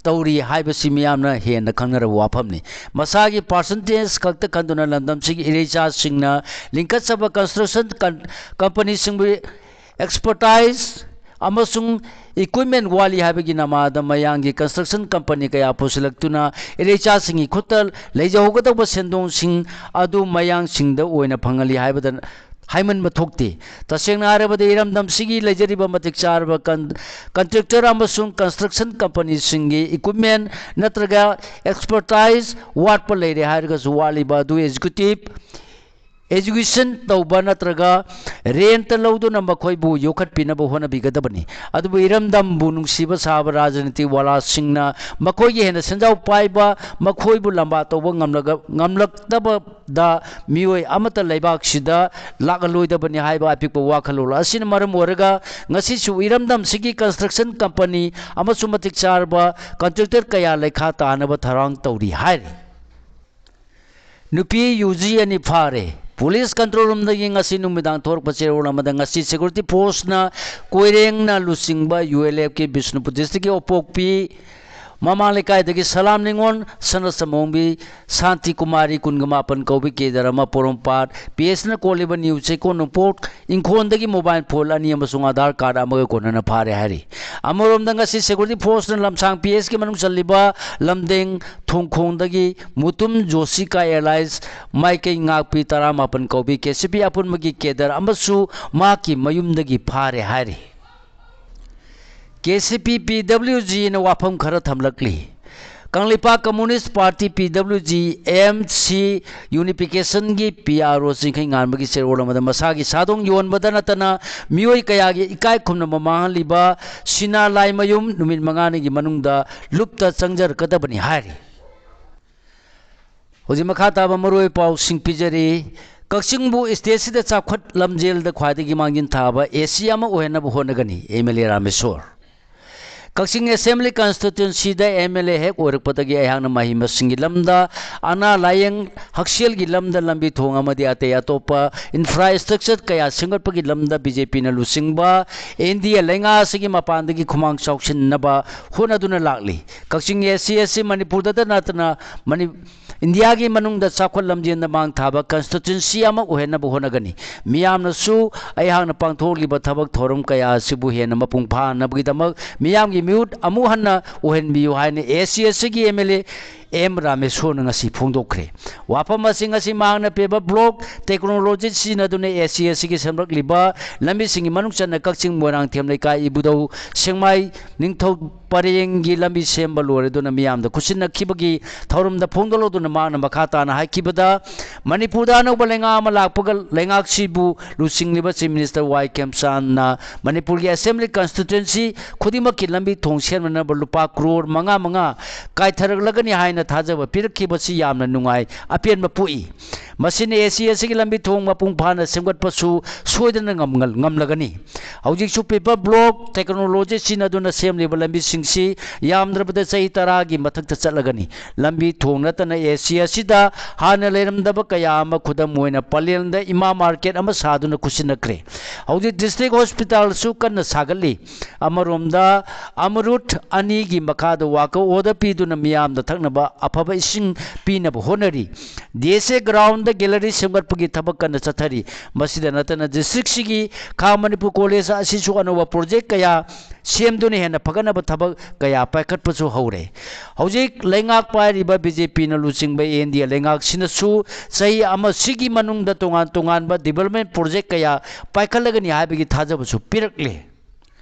ꯇꯧꯔꯤ ꯍꯥꯏꯕꯁꯤ ꯃꯤꯌꯥꯝꯅ ꯍꯦꯟꯅ ꯈꯪꯅꯔꯕ ꯋꯥꯐꯝꯅꯤ꯫ ꯃꯁꯥꯒꯤ ꯄꯥꯔꯁꯦꯟꯇꯦꯖ ꯈꯛꯇ ꯈꯟꯗꯨꯅ ꯂꯝꯗꯝꯁꯤꯒꯤ ꯏꯔꯩꯆꯥꯁꯤꯡꯅ ꯂꯤꯡꯈꯠꯆꯕ ꯀꯟꯁꯇ꯭ꯔꯛꯁꯟ ꯀꯟ-, ꯀꯝꯄꯅꯤꯁꯤꯡꯕꯨ ꯑꯦꯛꯁꯄꯔꯇꯥꯏꯖ ꯑꯃꯁꯨꯡ ꯏꯀ꯭ꯋꯤꯞꯃꯦꯟ ꯋꯥꯠꯂꯤ ꯍꯥꯏꯕꯒꯤ ꯅꯃꯥꯗ ꯃꯌꯥꯡꯒꯤ ꯀꯟꯁꯇ꯭ꯔꯛꯁꯟ ꯀꯝꯄꯅꯤ ꯀꯌꯥ ꯄꯨꯁꯤꯜꯂꯛꯇꯨꯅ ꯏꯔꯩꯆꯥꯁꯤꯡꯒꯤ ꯈꯨꯠꯇ ꯂꯩꯖꯍꯧꯒꯗꯧꯕ ꯁꯦꯟꯗꯣꯡꯁꯤꯡ ꯑꯗꯨ ꯃꯌꯥꯡꯁꯤꯡꯗ ꯑꯣꯏꯅ ꯐꯪꯍꯜꯂꯤ ꯍꯥꯏꯕꯗ ꯍꯥꯏꯃꯟꯕ ꯊꯣꯛꯇꯦ꯫ ꯇꯁꯦꯡꯅ ꯍꯥꯏꯔꯕꯗ ꯏꯔꯝꯗꯝꯁꯤꯒꯤ ꯂꯩꯖꯔꯤꯕ ꯃꯇꯤꯛ ꯆꯥꯔꯕ ꯀꯟ-, ꯀꯟꯇ꯭ꯔꯦꯛꯇꯔ ꯑꯃꯁꯨꯡ ꯀꯟꯁꯇ꯭ꯔꯛꯁꯟ ꯀꯝꯄꯅꯤꯁꯤꯡꯒꯤ ꯏꯀ꯭ꯋꯤꯞꯃꯦꯟ ꯅꯠꯇ꯭ꯔꯒ ꯑꯦꯛꯁꯄꯔꯇꯥꯏꯖ ꯋꯥꯠꯄ ꯂꯩꯔꯦ ꯍꯥꯏꯔꯒꯁꯨ ꯋꯥꯠꯂꯤꯕ ꯑꯗꯨ ꯑꯦꯛꯖꯤꯀ꯭ꯌꯨꯇꯤꯚ ꯑꯦꯖꯨꯀꯦꯁꯟ ꯇꯧꯕ ꯅꯠꯇ꯭ꯔꯒ ꯔꯦꯟꯠꯇ ꯂꯧꯗꯨꯅ ꯃꯈꯣꯏꯕꯨ ꯌꯣꯛꯈꯠꯄꯤꯅꯕ ꯍꯣꯠꯅꯕꯤꯒꯗꯕꯅꯤ꯫ ꯑꯗꯨꯕꯨ ꯏꯔꯝꯗꯝꯕꯨ ꯅꯨꯡꯁꯤꯕ ꯁꯥꯕ ꯔꯥꯖꯅꯤꯇꯤ ꯋꯥꯂꯥꯁꯤꯡꯅ ꯃꯈꯣꯏꯒꯤ ꯍꯦꯟꯅ ꯁꯦꯟꯖꯥꯎ ꯄꯥꯏꯕ, ꯃꯈꯣꯏꯕꯨ ꯂꯝꯕꯥ ꯇꯧꯕ ꯉꯝꯂꯒ-, ꯉꯝꯂꯛꯇꯕꯗ ꯃꯤꯑꯣꯏ ꯑꯃꯠꯇ ꯂꯩꯕꯥꯛꯁꯤꯗ ꯂꯥꯛꯂꯂꯣꯏꯗꯕꯅꯤ ꯍꯥꯏꯕ ꯑꯄꯤꯛꯄ ꯋꯥꯈꯜꯂꯣꯟ ꯑꯁꯤꯅ ꯃꯔꯝ ꯑꯣꯏꯔꯒ ꯉꯁꯤꯁꯨ ꯏꯔꯝꯗꯝꯁꯤꯒꯤ ꯀꯟꯁꯇ꯭ꯔꯛꯁꯟ ꯀꯝꯄꯅꯤ ꯑꯃꯁꯨꯡ ꯃꯇꯤꯛ ꯆꯥꯔꯕ ꯀꯟꯇ꯭ꯔꯦꯛꯇꯔ ꯀꯌꯥ ꯂꯩꯈꯥ ꯇꯥꯅꯕ ꯊꯧꯔꯥꯡ ꯇꯧꯔꯤ ꯍꯥꯏꯔꯤ꯫ ꯅꯨꯄꯤ ꯌꯨ ꯖꯤ ꯑꯅꯤ ꯐꯥꯔꯦ꯫ ꯄꯨꯂꯤꯁ ꯀꯟꯇ꯭ꯔꯣꯜ ꯔꯨꯝꯗꯒꯤ ꯉꯁꯤ ꯅꯨꯃꯤꯗꯥꯡ ꯊꯣꯔꯛꯄ ꯆꯦꯔꯣꯜ ꯑꯃꯗ ꯉꯁꯤ ꯁꯦꯀ꯭ꯌꯨꯔꯤꯇꯤ ꯐꯣꯔꯁꯅ ꯀꯣꯏꯔꯦꯡꯅ ꯂꯨꯆꯤꯡꯕ ꯌꯨ ꯑꯦꯜ ꯑꯦꯐꯀꯤ ꯕꯤꯁꯅꯨꯄꯨꯔ ꯗꯤꯁꯇ꯭ꯔꯤꯛꯀꯤ ꯑꯣꯄꯣꯛꯄꯤ ꯃꯃꯥꯡ ꯂꯩꯀꯥꯏꯗꯒꯤ ꯁꯂꯥꯝ ꯅꯤꯉꯣꯜ, ꯁꯅꯁꯃꯣꯡꯕꯤ ꯁꯥꯟꯇꯤ ꯀꯨꯃꯥꯔꯤ, ꯀꯨꯟꯒ ꯃꯥꯄꯟ ꯀꯧꯕꯤ ꯀꯦꯗꯔ ꯑꯃ ꯄꯣꯔꯣꯝꯄꯥꯠ ꯄꯤ ꯑꯩꯆꯅ ꯀꯣꯜꯂꯤꯕ ꯅ꯭ꯌꯨ ꯆꯦꯛꯀꯣꯟ ꯅꯣꯡꯄꯣꯛ ꯏꯪꯈꯣꯜꯗꯒꯤ ꯃꯣꯕꯥꯏꯜ ꯐꯣꯟ ꯑꯅꯤ ꯑꯃꯁꯨꯡ ꯑꯥꯙꯥꯔ ꯀꯥꯔꯗ ꯑꯃꯒ ꯀꯣꯟꯅꯅ ꯐꯥꯔꯦ ꯍꯥꯏꯔꯤ꯫ ꯑꯃꯔꯣꯝꯗ ꯉꯁꯤ ꯁꯦꯀ꯭ꯌꯨꯔꯤꯇꯤ ꯐꯣꯔꯁꯅ ꯂꯝꯁꯥꯡ ꯄꯤ ꯑꯩꯆꯀꯤ ꯃꯅꯨꯡ ꯆꯜꯂꯤꯕ ꯂꯝꯗꯦꯡ ꯊꯣꯡꯈꯣꯡꯗꯒꯤ ꯃꯨꯇꯨꯝ ꯖꯣꯁꯤꯀꯥ ꯑꯦꯂꯥꯏꯁ ꯃꯥꯏꯀꯩ ꯉꯥꯛꯄꯤ ꯇꯔꯥꯃꯥꯄꯟ ꯀꯧꯕꯤ ꯀꯦ ꯁꯤ ꯄꯤ ꯑꯄꯨꯟꯕꯒꯤ ꯀꯦꯗꯔ ꯑꯃꯁꯨ ꯃꯍꯥꯛꯀꯤ ꯃꯌꯨꯝꯗꯒꯤ ꯐꯥꯔꯦ ꯍꯥꯏꯔꯤ꯫ ꯀꯦ ꯁꯤ ꯄꯤ ꯄꯤ ꯗꯕ꯭ꯂꯤꯎ ꯖꯤꯅ ꯋꯥꯐꯝ ꯈꯔ ꯊꯝꯂꯛꯂꯤ꯫ ꯀꯪꯂꯩꯄꯥꯛ ꯀꯝꯃꯨꯅꯤꯁ ꯄꯥꯔꯇꯤ ꯄꯤ W G M C ꯌꯨꯅꯤꯐꯤꯀꯦꯁꯟꯒꯤ P R ꯑꯣ ꯆꯤꯡꯈꯩ ꯉꯥꯟꯕꯒꯤ ꯆꯦꯔꯣꯜ ꯑꯃꯗ ꯃꯁꯥꯒꯤ ꯁꯥꯗꯣꯡ ꯌꯣꯟꯕꯗ ꯅꯠꯇꯅ ꯃꯤꯑꯣꯏ ꯀꯌꯥꯒꯤ ꯏꯀꯥꯏ ꯈꯨꯝꯅꯕ ꯃꯥꯡꯍꯜꯂꯤꯕ ꯁꯤꯅꯥ ꯂꯥꯏꯃꯌꯨꯝ ꯅꯨꯃꯤꯠ ꯃꯉꯥꯅꯤꯒꯤ ꯃꯅꯨꯡꯗ ꯂꯨꯞꯇ ꯆꯪꯖꯔꯛꯀꯗꯕꯅꯤ ꯍꯥꯏꯔꯤ꯫ ꯍꯧꯖꯤꯛ ꯃꯈꯥ ꯇꯥꯕ ꯃꯔꯨꯑꯣꯏꯕ ꯄꯥꯎꯁꯤꯡ ꯄꯤꯖꯔꯤ꯫ ꯀꯛꯆꯤꯡꯕꯨ ꯁ꯭ꯇꯦꯠꯁꯤꯗ ꯆꯥꯎꯈꯠ ꯂꯝꯖꯦꯜꯗ ꯈ꯭ꯋꯥꯏꯗꯒꯤ ꯃꯥꯡꯖꯤꯟ ꯊꯥꯕ ꯑꯦ ꯁꯤ ꯑꯃ ꯑꯣꯏꯍꯟꯅꯕ ꯍꯣꯠꯅꯒꯅꯤ, M L A Rameshwar. Kakching Assembly Constituencyꯗ MLA ꯍꯦꯛ ꯑꯣꯏꯔꯛꯄꯗꯒꯤ ꯑꯩꯍꯥꯛꯅ ꯃꯍꯩ ꯃꯁꯤꯡꯒꯤ ꯂꯝꯗ, ꯑꯅꯥ ꯂꯥꯌꯦꯡ, ꯍꯛꯁꯦꯜꯒꯤ ꯂꯝꯗ, ꯂꯝꯕꯤ ꯊꯣꯡ ꯑꯃꯗꯤ ꯑꯇꯩ ꯑꯇꯣꯞꯄ infrastructure ꯀꯌꯥ ꯁꯦꯝꯒꯠꯄꯒꯤ ꯂꯝꯗ BJPꯅ ꯂꯨꯆꯤꯡꯕ NDA ꯂꯩꯉꯥꯛ ꯑꯁꯤꯒꯤ ꯃꯄꯥꯟꯗꯒꯤ ꯈꯨꯃꯥꯡ ꯆꯥꯎꯁꯤꯟꯅꯕ ꯍꯣꯠꯅꯗꯨꯅ ꯂꯥꯛꯂꯤ꯫ ꯀꯛꯆꯤꯡ AC ꯑꯁꯤ ꯃꯅꯤꯄꯨꯔꯗꯇ ꯅꯠꯇꯅ ꯃꯅꯤ-, ꯏꯟꯗꯤꯌꯥꯒꯤ ꯃꯅꯨꯡꯗ ꯆꯥꯎꯈꯠ ꯂꯝꯖꯦꯟꯗ ꯃꯥꯡ ꯊꯥꯕ constituency ꯑꯃ ꯑꯣꯏꯍꯟꯅꯕ ꯍꯣꯠꯅꯒꯅꯤ꯫ ꯃꯤꯌꯥꯝꯅꯁꯨ ꯑꯩꯍꯥꯛꯅ ꯄꯥꯡꯊꯣꯛꯂꯤꯕ ꯊꯕꯛ ꯊꯧꯔꯝ ꯀꯌꯥ ꯑꯁꯤꯕꯨ ꯍꯦꯟꯅ ꯃꯄꯨꯡ ꯐꯥꯍꯟꯅꯕꯒꯤꯗꯃꯛ ꯃꯤꯌꯥꯝꯒꯤ ꯃꯤꯍꯨꯠ ꯑꯃꯨꯛ ꯍꯟꯅ ꯑꯣꯏꯍꯟꯕꯤꯌꯨ ꯍꯥꯏꯅ ACSꯒꯤ MLA M ꯔꯥꯃꯦꯁꯣꯔꯅ ꯉꯁꯤ ꯐꯣꯡꯗꯣꯛꯈ꯭ꯔꯦ꯫ ꯋꯥꯐꯝ ꯑꯁꯤ ꯉꯁꯤ ꯃꯍꯥꯛꯅ paper block technology ꯁꯤꯖꯤꯟꯅꯗꯨꯅ ACSꯒꯤ ꯁꯦꯝꯂꯛꯂꯤꯕ ꯂꯝꯕꯤꯁꯤꯡꯒꯤ ꯃꯅꯨꯡ ꯆꯟꯅ ꯀꯛꯆꯤꯡ ꯃꯣꯏꯔꯥꯡꯊꯦꯝ ꯂꯩꯀꯥꯏ ꯏꯕꯨꯙꯧ ꯁꯦꯡꯃꯥꯏ ꯅꯤꯡꯊꯧ ꯄꯔꯦꯡꯒꯤ ꯂꯝꯕꯤ ꯁꯦꯝꯕ ꯂꯣꯏꯔꯗꯨꯅ ꯃꯤꯌꯥꯝꯗ ꯈꯨꯠꯁꯤꯟꯅꯈꯤꯕꯒꯤ ꯊꯧꯔꯝꯗ ꯐꯣꯡꯗꯣꯛꯂꯗꯨꯅ ꯃꯍꯥꯛꯅ ꯃꯈꯥ ꯇꯥꯅ ꯍꯥꯏꯈꯤꯕꯗ, ꯃꯅꯤꯄꯨꯔꯗ ꯑꯅꯧꯕ ꯂꯩꯉꯥꯛ ꯑꯃ ꯂꯥꯛꯄꯒ ꯂꯩꯉꯥꯛꯁꯤꯕꯨ ꯂꯨꯆꯤꯡꯂꯤꯕ Chief Minister Y ꯈꯦꯝꯆꯥꯟꯅ ꯃꯅꯤꯄꯨꯔꯒꯤ Assembly Constituency ꯈꯨꯗꯤꯡꯃꯛꯀꯤ ꯂꯝꯕꯤ ꯊꯣꯡ ꯁꯦꯝꯅꯅꯕ ꯂꯨꯄꯥ ꯀ꯭ꯔꯣꯔ ꯃꯉꯥ ꯃꯉꯥ ꯀꯥꯏꯊꯔꯛꯂꯒꯅꯤ ꯍꯥꯏꯅ ꯊꯥꯖꯕ ꯄꯤꯔꯛꯈꯤꯕꯁꯤ ꯌꯥꯝꯅ ꯅꯨꯡꯉꯥꯏ, ꯑꯄꯦꯟꯕ ꯄꯣꯛꯏ꯫ ꯃꯁꯤꯅ ACSꯒꯤ ꯂꯝꯕꯤ ꯊꯣꯡ ꯃꯄꯨꯡ ꯐꯥꯅ ꯁꯦꯝꯒꯠꯄꯁꯨ ꯁꯣꯏꯗꯅ ꯉꯝꯒꯜ-, ꯉꯝꯂꯒꯅꯤ꯫ ꯍꯧꯖꯤꯛꯁꯨ paper block technology ꯁꯤꯖꯤꯟꯅꯗꯨꯅ ꯁꯦꯝꯂꯤꯕ ꯂꯝꯕꯤꯁꯤꯡꯁꯤ ꯌꯥꯝꯗ꯭ꯔꯕꯗ ꯆꯍꯤ ꯇꯔꯥꯒꯤ ꯃꯊꯛꯇ ꯆꯠꯂꯒꯅꯤ꯫ ꯂꯝꯕꯤ ꯊꯣꯡ ꯅꯠꯇꯅ ACSꯗ ꯍꯥꯟꯅ ꯂꯩꯔꯝꯗꯕ ꯀꯌꯥ ꯑꯃ, ꯈꯨꯗꯝ ꯑꯣꯏꯅ ꯄꯂꯦꯜꯗ ꯏꯃꯥ market ꯑꯃ ꯁꯥꯗꯨꯅ ꯈꯨꯠꯁꯤꯟꯅꯈ꯭ꯔꯦ꯫ ꯍꯧꯖꯤꯛ district hospitalꯁꯨ ꯀꯟꯅ ꯁꯥꯒꯠꯂꯤ꯫ ꯑꯃꯔꯣꯝꯗ ꯑꯃꯔꯨꯠ ꯑꯅꯤꯒꯤ ꯃꯈꯥꯗ work order ꯄꯤꯗꯨꯅ ꯃꯤꯌꯥꯝꯗ ꯊꯛꯅꯕ ꯑꯐꯕ ꯏꯁꯤꯡ ꯄꯤꯅꯕ ꯍꯣꯠꯅꯔꯤ꯫ DSA groundꯗ gallery ꯁꯦꯝꯒꯠꯄꯒꯤ ꯊꯕꯛ ꯀꯟꯅ ꯆꯠꯊꯔꯤ꯫ ꯃꯁꯤꯗ ꯅꯠꯇꯅ districtꯁꯤꯒꯤ ꯈꯥ ꯃꯅꯤꯄꯨꯔ college ꯑꯁꯤꯁꯨ ꯑꯅꯧꯕ project ꯀꯌꯥ ꯁꯦꯝꯗꯨꯅ ꯍꯦꯟꯅ ꯐꯒꯠꯅꯕ ꯊꯕꯛ ꯀꯌꯥ ꯄꯥꯏꯈꯠꯄꯁꯨ ꯍꯧꯔꯦ꯫ ꯍꯧꯖꯤꯛ ꯂꯩꯉꯥꯛ ꯄꯥꯏꯔꯤꯕ BJPꯅ ꯂꯨꯆꯤꯡꯕ NDA ꯂꯩꯉꯥꯛꯁꯤꯅꯁꯨ ꯆꯍꯤ ꯑꯃꯁꯤꯒꯤ ꯃꯅꯨꯡꯗ ꯇꯣꯉꯥꯟ ꯇꯣꯉꯥꯟꯕ development project ꯀꯌꯥ ꯄꯥꯏꯈꯠꯂꯒꯅꯤ ꯍꯥꯏꯕꯒꯤ ꯊꯥꯖꯕꯁꯨ ꯄꯤꯔꯛꯂꯦ꯫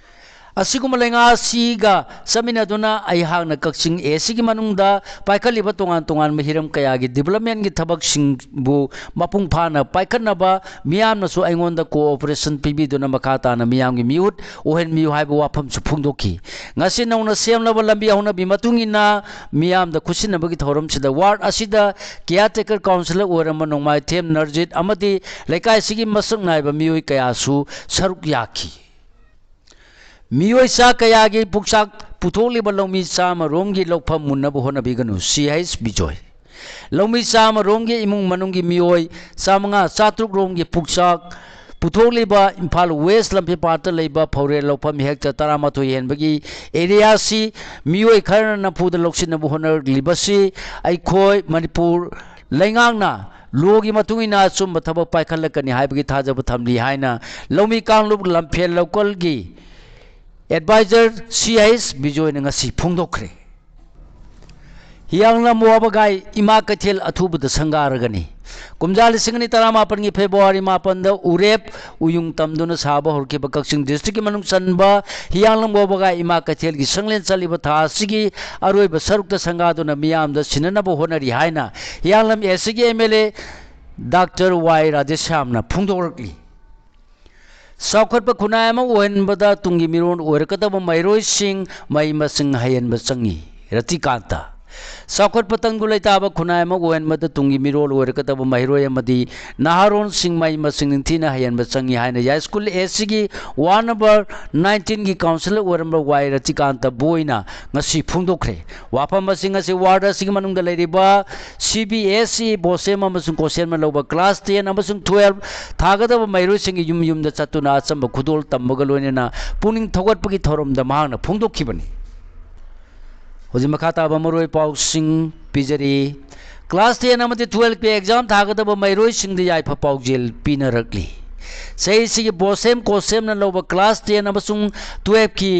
ꯑꯁꯤꯒꯨꯝꯕ ꯂꯩꯉꯥꯛ ꯑꯁꯤꯒ ꯆꯠꯃꯤꯟꯅꯗꯨꯅ ꯑꯩꯍꯥꯛꯅ ꯀꯛꯆꯤꯡ ACꯒꯤ ꯃꯅꯨꯡꯗ ꯄꯥꯏꯈꯠꯂꯤꯕ ꯇꯣꯉꯥꯟ ꯇꯣꯉꯥꯟꯕ ꯍꯤꯔꯝ ꯀꯌꯥꯒꯤ developmentꯀꯤ ꯊꯕꯛꯁꯤꯡꯕꯨ ꯃꯄꯨꯡ ꯐꯥꯅ ꯄꯥꯏꯈꯠꯅꯕ ꯃꯤꯌꯥꯝꯅꯁꯨ ꯑꯩꯉꯣꯟꯗ cooperation ꯄꯤꯕꯤꯗꯨꯅ ꯃꯈꯥ ꯇꯥꯅ ꯃꯤꯌꯥꯝꯒꯤ ꯃꯤꯍꯨꯠ ꯑꯣꯏꯍꯟꯕꯤꯌꯨ ꯍꯥꯏꯕ ꯋꯥꯐꯝꯁꯨ ꯐꯣꯡꯗꯣꯛꯈꯤ꯫ ꯉꯁꯤ ꯅꯧꯅ ꯁꯦꯝꯂꯕ ꯂꯝꯕꯤ ꯍꯧꯅꯕꯤ ꯃꯇꯨꯡ ꯏꯟꯅ ꯃꯤꯌꯥꯝꯗ ꯈꯨꯠꯁꯤꯟꯅꯕꯒꯤ ꯊꯧꯔꯝꯁꯤꯗ ward ꯑꯁꯤꯗ caretaker councillor ꯑꯣꯏꯔꯝꯕ ꯅꯣꯡꯃꯥꯏꯊꯦꯝ ꯅꯔꯖꯤꯠ ꯑꯃꯗꯤ ꯂꯩꯀꯥꯏꯁꯤꯒꯤ ꯃꯁꯛ ꯅꯥꯏꯕ ꯃꯤꯑꯣꯏ ꯀꯌꯥꯁꯨ ꯁꯔꯨꯛ ꯌꯥꯈꯤ꯫ ꯃꯤꯑꯣꯏ ꯆꯥ ꯀꯌꯥꯒꯤ ꯄꯨꯛꯆꯥꯛ ꯄꯨꯊꯣꯛꯂꯤꯕ ꯂꯧꯃꯤ ꯆꯥꯝꯃ ꯔꯣꯝꯒꯤ ꯂꯧꯐꯝ ꯃꯨꯟꯅꯕ ꯍꯣꯠꯅꯕꯤꯒꯅꯨ꯫ C H Bijoy. ꯂꯧꯃꯤ ꯆꯥꯝꯃ ꯔꯣꯝꯒꯤ ꯏꯃꯨꯡ ꯃꯅꯨꯡꯒꯤ ꯃꯤꯑꯣꯏ ꯆꯥꯃꯉꯥ, ꯆꯥꯇ꯭ꯔꯨꯛ ꯔꯣꯝꯒꯤ ꯄꯨꯛꯆꯥꯛ ꯄꯨꯊꯣꯛꯂꯤꯕ ꯏꯝꯐꯥꯜ ꯋꯦꯁ ꯂꯝꯐꯦꯜꯄꯥꯠꯇ ꯂꯩꯕ ꯐꯧꯔꯦꯜ ꯂꯧꯐꯝ ꯍꯦꯛꯇ ꯇꯔꯥꯃꯥꯊꯣꯏ ꯍꯦꯟꯕꯒꯤ ꯑꯦꯔꯤꯌꯥꯁꯤ ꯃꯤꯑꯣꯏ ꯈꯔꯅ ꯅꯝꯐꯨꯗ ꯂꯧꯁꯤꯟꯅꯕ ꯍꯣꯠꯅꯔꯛꯂꯤꯕꯁꯤ ꯑꯩꯈꯣꯏ ꯃꯅꯤꯄꯨꯔ ꯂꯩꯉꯥꯛꯅ ꯂꯣꯒꯤ ꯃꯇꯨꯡ ꯏꯟꯅ ꯑꯆꯨꯝꯕ ꯊꯕꯛ ꯄꯥꯏꯈꯠꯂꯛꯀꯅꯤ ꯍꯥꯏꯕꯒꯤ ꯊꯥꯖꯕ ꯊꯝꯂꯤ ꯍꯥꯏꯅ ꯂꯧꯃꯤ ꯀꯥꯡꯂꯨꯞ ꯂꯝꯐꯦꯜ ꯂꯧꯀꯜꯒꯤ ꯑꯦꯗꯚꯥꯏꯖꯔ ꯁꯤ ꯑꯩꯆ ꯕꯤꯖꯣꯏꯅ ꯉꯁꯤ ꯐꯣꯡꯗꯣꯛꯈ꯭ꯔꯦ꯫ ꯍꯤꯌꯥꯡꯂꯝ ꯋꯥꯕꯒꯥꯏ ꯏꯃꯥ ꯀꯩꯊꯦꯜ ꯑꯊꯨꯕꯗ ꯁꯪꯒꯥꯔꯒꯅꯤ꯫ ꯀꯨꯝꯖꯥ ꯂꯤꯁꯤꯡ ꯑꯅꯤ ꯇꯔꯥꯃꯥꯄꯟꯒꯤ ꯐꯦꯕ꯭ꯔꯨꯋꯥꯔꯤ ꯃꯥꯄꯟꯗ ꯎꯔꯦꯞ ꯎꯌꯨꯡ ꯇꯝꯗꯨꯅ ꯁꯥꯕ ꯍꯧꯔꯛꯈꯤꯕ ꯀꯛꯆꯤꯡ ꯗꯤꯁꯇ꯭ꯔꯤꯛꯀꯤ ꯃꯅꯨꯡ ꯆꯟꯕ ꯍꯤꯌꯥꯡꯂꯝ ꯋꯥꯕꯒꯥꯏ ꯏꯃꯥ ꯀꯩꯊꯦꯜꯒꯤ ꯁꯪꯂꯦꯟ ꯆꯠꯂꯤꯕ ꯊꯥ ꯑꯁꯤꯒꯤ ꯑꯔꯣꯏꯕ ꯁꯔꯨꯛꯇ ꯁꯪꯒꯥꯗꯨꯅ ꯃꯤꯌꯥꯝꯗ ꯁꯤꯟꯅꯅꯕ ꯍꯣꯠꯅꯔꯤ ꯍꯥꯏꯅ ꯍꯤꯌꯥꯡꯂꯝ ꯑꯦꯁ ꯁꯤꯒꯤ ꯑꯦꯝ ꯑꯦꯜ ꯑꯦ ꯗꯥꯛꯇꯔ ꯋꯥꯏ ꯔꯥꯙꯦꯁ꯭ꯌꯥꯝꯅ ꯐꯣꯡꯗꯣꯛꯂꯛꯂꯤ꯫ ꯆꯥꯎꯈꯠꯄ ꯈꯨꯟꯅꯥꯏ ꯑꯃ ꯑꯣꯏꯍꯟꯕꯗ ꯇꯨꯡꯒꯤ ꯃꯤꯔꯣꯜ ꯑꯣꯏꯔꯛꯀꯗꯕ ꯃꯍꯩꯔꯣꯏꯁꯤꯡ ꯃꯍꯩ ꯃꯁꯤꯡ ꯍꯩꯍꯟꯕ ꯆꯪꯏ꯫ ꯔꯇꯤꯀꯥꯟꯇ꯫ ꯆꯥꯎꯈꯠꯄ ꯇꯪꯗꯨ ꯂꯩꯇꯥꯕ ꯈꯨꯟꯅꯥꯏ ꯑꯃ ꯑꯣꯏꯍꯟꯕꯗ ꯇꯨꯡꯒꯤ ꯃꯤꯔꯣꯜ ꯑꯣꯏꯔꯛꯀꯗꯕ ꯃꯍꯩꯔꯣꯏ ꯑꯃꯗꯤ ꯅꯍꯥꯔꯣꯜꯁꯤꯡ ꯃꯍꯩ ꯃꯁꯤꯡ ꯅꯤꯡꯊꯤꯅ ꯍꯩꯍꯟꯕ ꯆꯪꯏ ꯍꯥꯏꯅ ꯌꯥꯏꯁ꯭ꯀꯨꯜ ꯑꯦꯁ ꯁꯤꯒꯤ ꯋꯥꯔꯗ ꯅꯝꯕꯔ ꯅꯥꯏꯟꯇꯤꯟꯒꯤ ꯀꯥꯎꯟꯁꯤꯂꯔ ꯑꯣꯏꯔꯝꯕ ꯋꯥꯏ ꯔꯇꯤꯀꯥꯟꯇ ꯕꯣꯏꯅ ꯉꯁꯤ ꯐꯣꯡꯗꯣꯛꯈ꯭ꯔꯦ꯫ ꯋꯥꯐꯝ ꯑꯁꯤꯡ ꯑꯁꯤ ꯋꯥꯔꯗ ꯑꯁꯤꯒꯤ ꯃꯅꯨꯡꯗ ꯂꯩꯔꯤꯕ ꯁꯤ ꯕꯤ ꯑꯦꯁ ꯏ, ꯕꯣꯁꯦꯝ ꯑꯃꯁꯨꯡ ꯀꯣꯁꯦꯝꯅ ꯂꯧꯕ ꯀ꯭ꯂꯥꯁ ꯇꯦꯟ ꯑꯃꯁꯨꯡ ꯇꯨꯋꯦꯜꯐ ꯊꯥꯒꯗꯕ ꯃꯍꯩꯔꯣꯏꯁꯤꯡꯒꯤ ꯌꯨꯝ ꯌꯨꯝꯗ ꯆꯠꯇꯨꯅ ꯑꯆꯝꯕ ꯈꯨꯗꯣꯜ ꯇꯝꯕꯒ ꯂꯣꯏꯅꯅ ꯄꯨꯛꯅꯤꯡ ꯊꯧꯒꯠꯄꯒꯤ ꯊꯧꯔꯝꯗ ꯃꯍꯥꯛꯅ ꯐꯣꯡꯗꯣꯛꯈꯤꯕꯅꯤ꯫ ꯍꯧꯖꯤꯛ ꯃꯈꯥ ꯇꯥꯕ ꯃꯔꯨꯑꯣꯏ ꯄꯥꯎꯁꯤꯡ ꯄꯤꯖꯔꯤ꯫ ꯀ꯭ꯂꯥꯁ ꯇꯦꯟ ꯑꯃꯗꯤ ꯇꯨꯋꯦꯜꯐꯀꯤ ꯑꯦꯛꯖꯥꯝ ꯊꯥꯒꯗꯕ ꯃꯍꯩꯔꯣꯏꯁꯤꯡꯗ ꯌꯥꯏꯐ ꯄꯥꯎꯖꯦꯜ ꯄꯤꯅꯔꯛꯂꯤ꯫ ꯆꯍꯤꯁꯤꯒꯤ ꯕꯣꯁꯦꯝ ꯀꯣꯁꯦꯝꯅ ꯂꯧꯕ ꯀ꯭ꯂꯥꯁ ꯇꯦꯟ ꯑꯃꯁꯨꯡ ꯇꯨꯋꯦꯜꯐꯀꯤ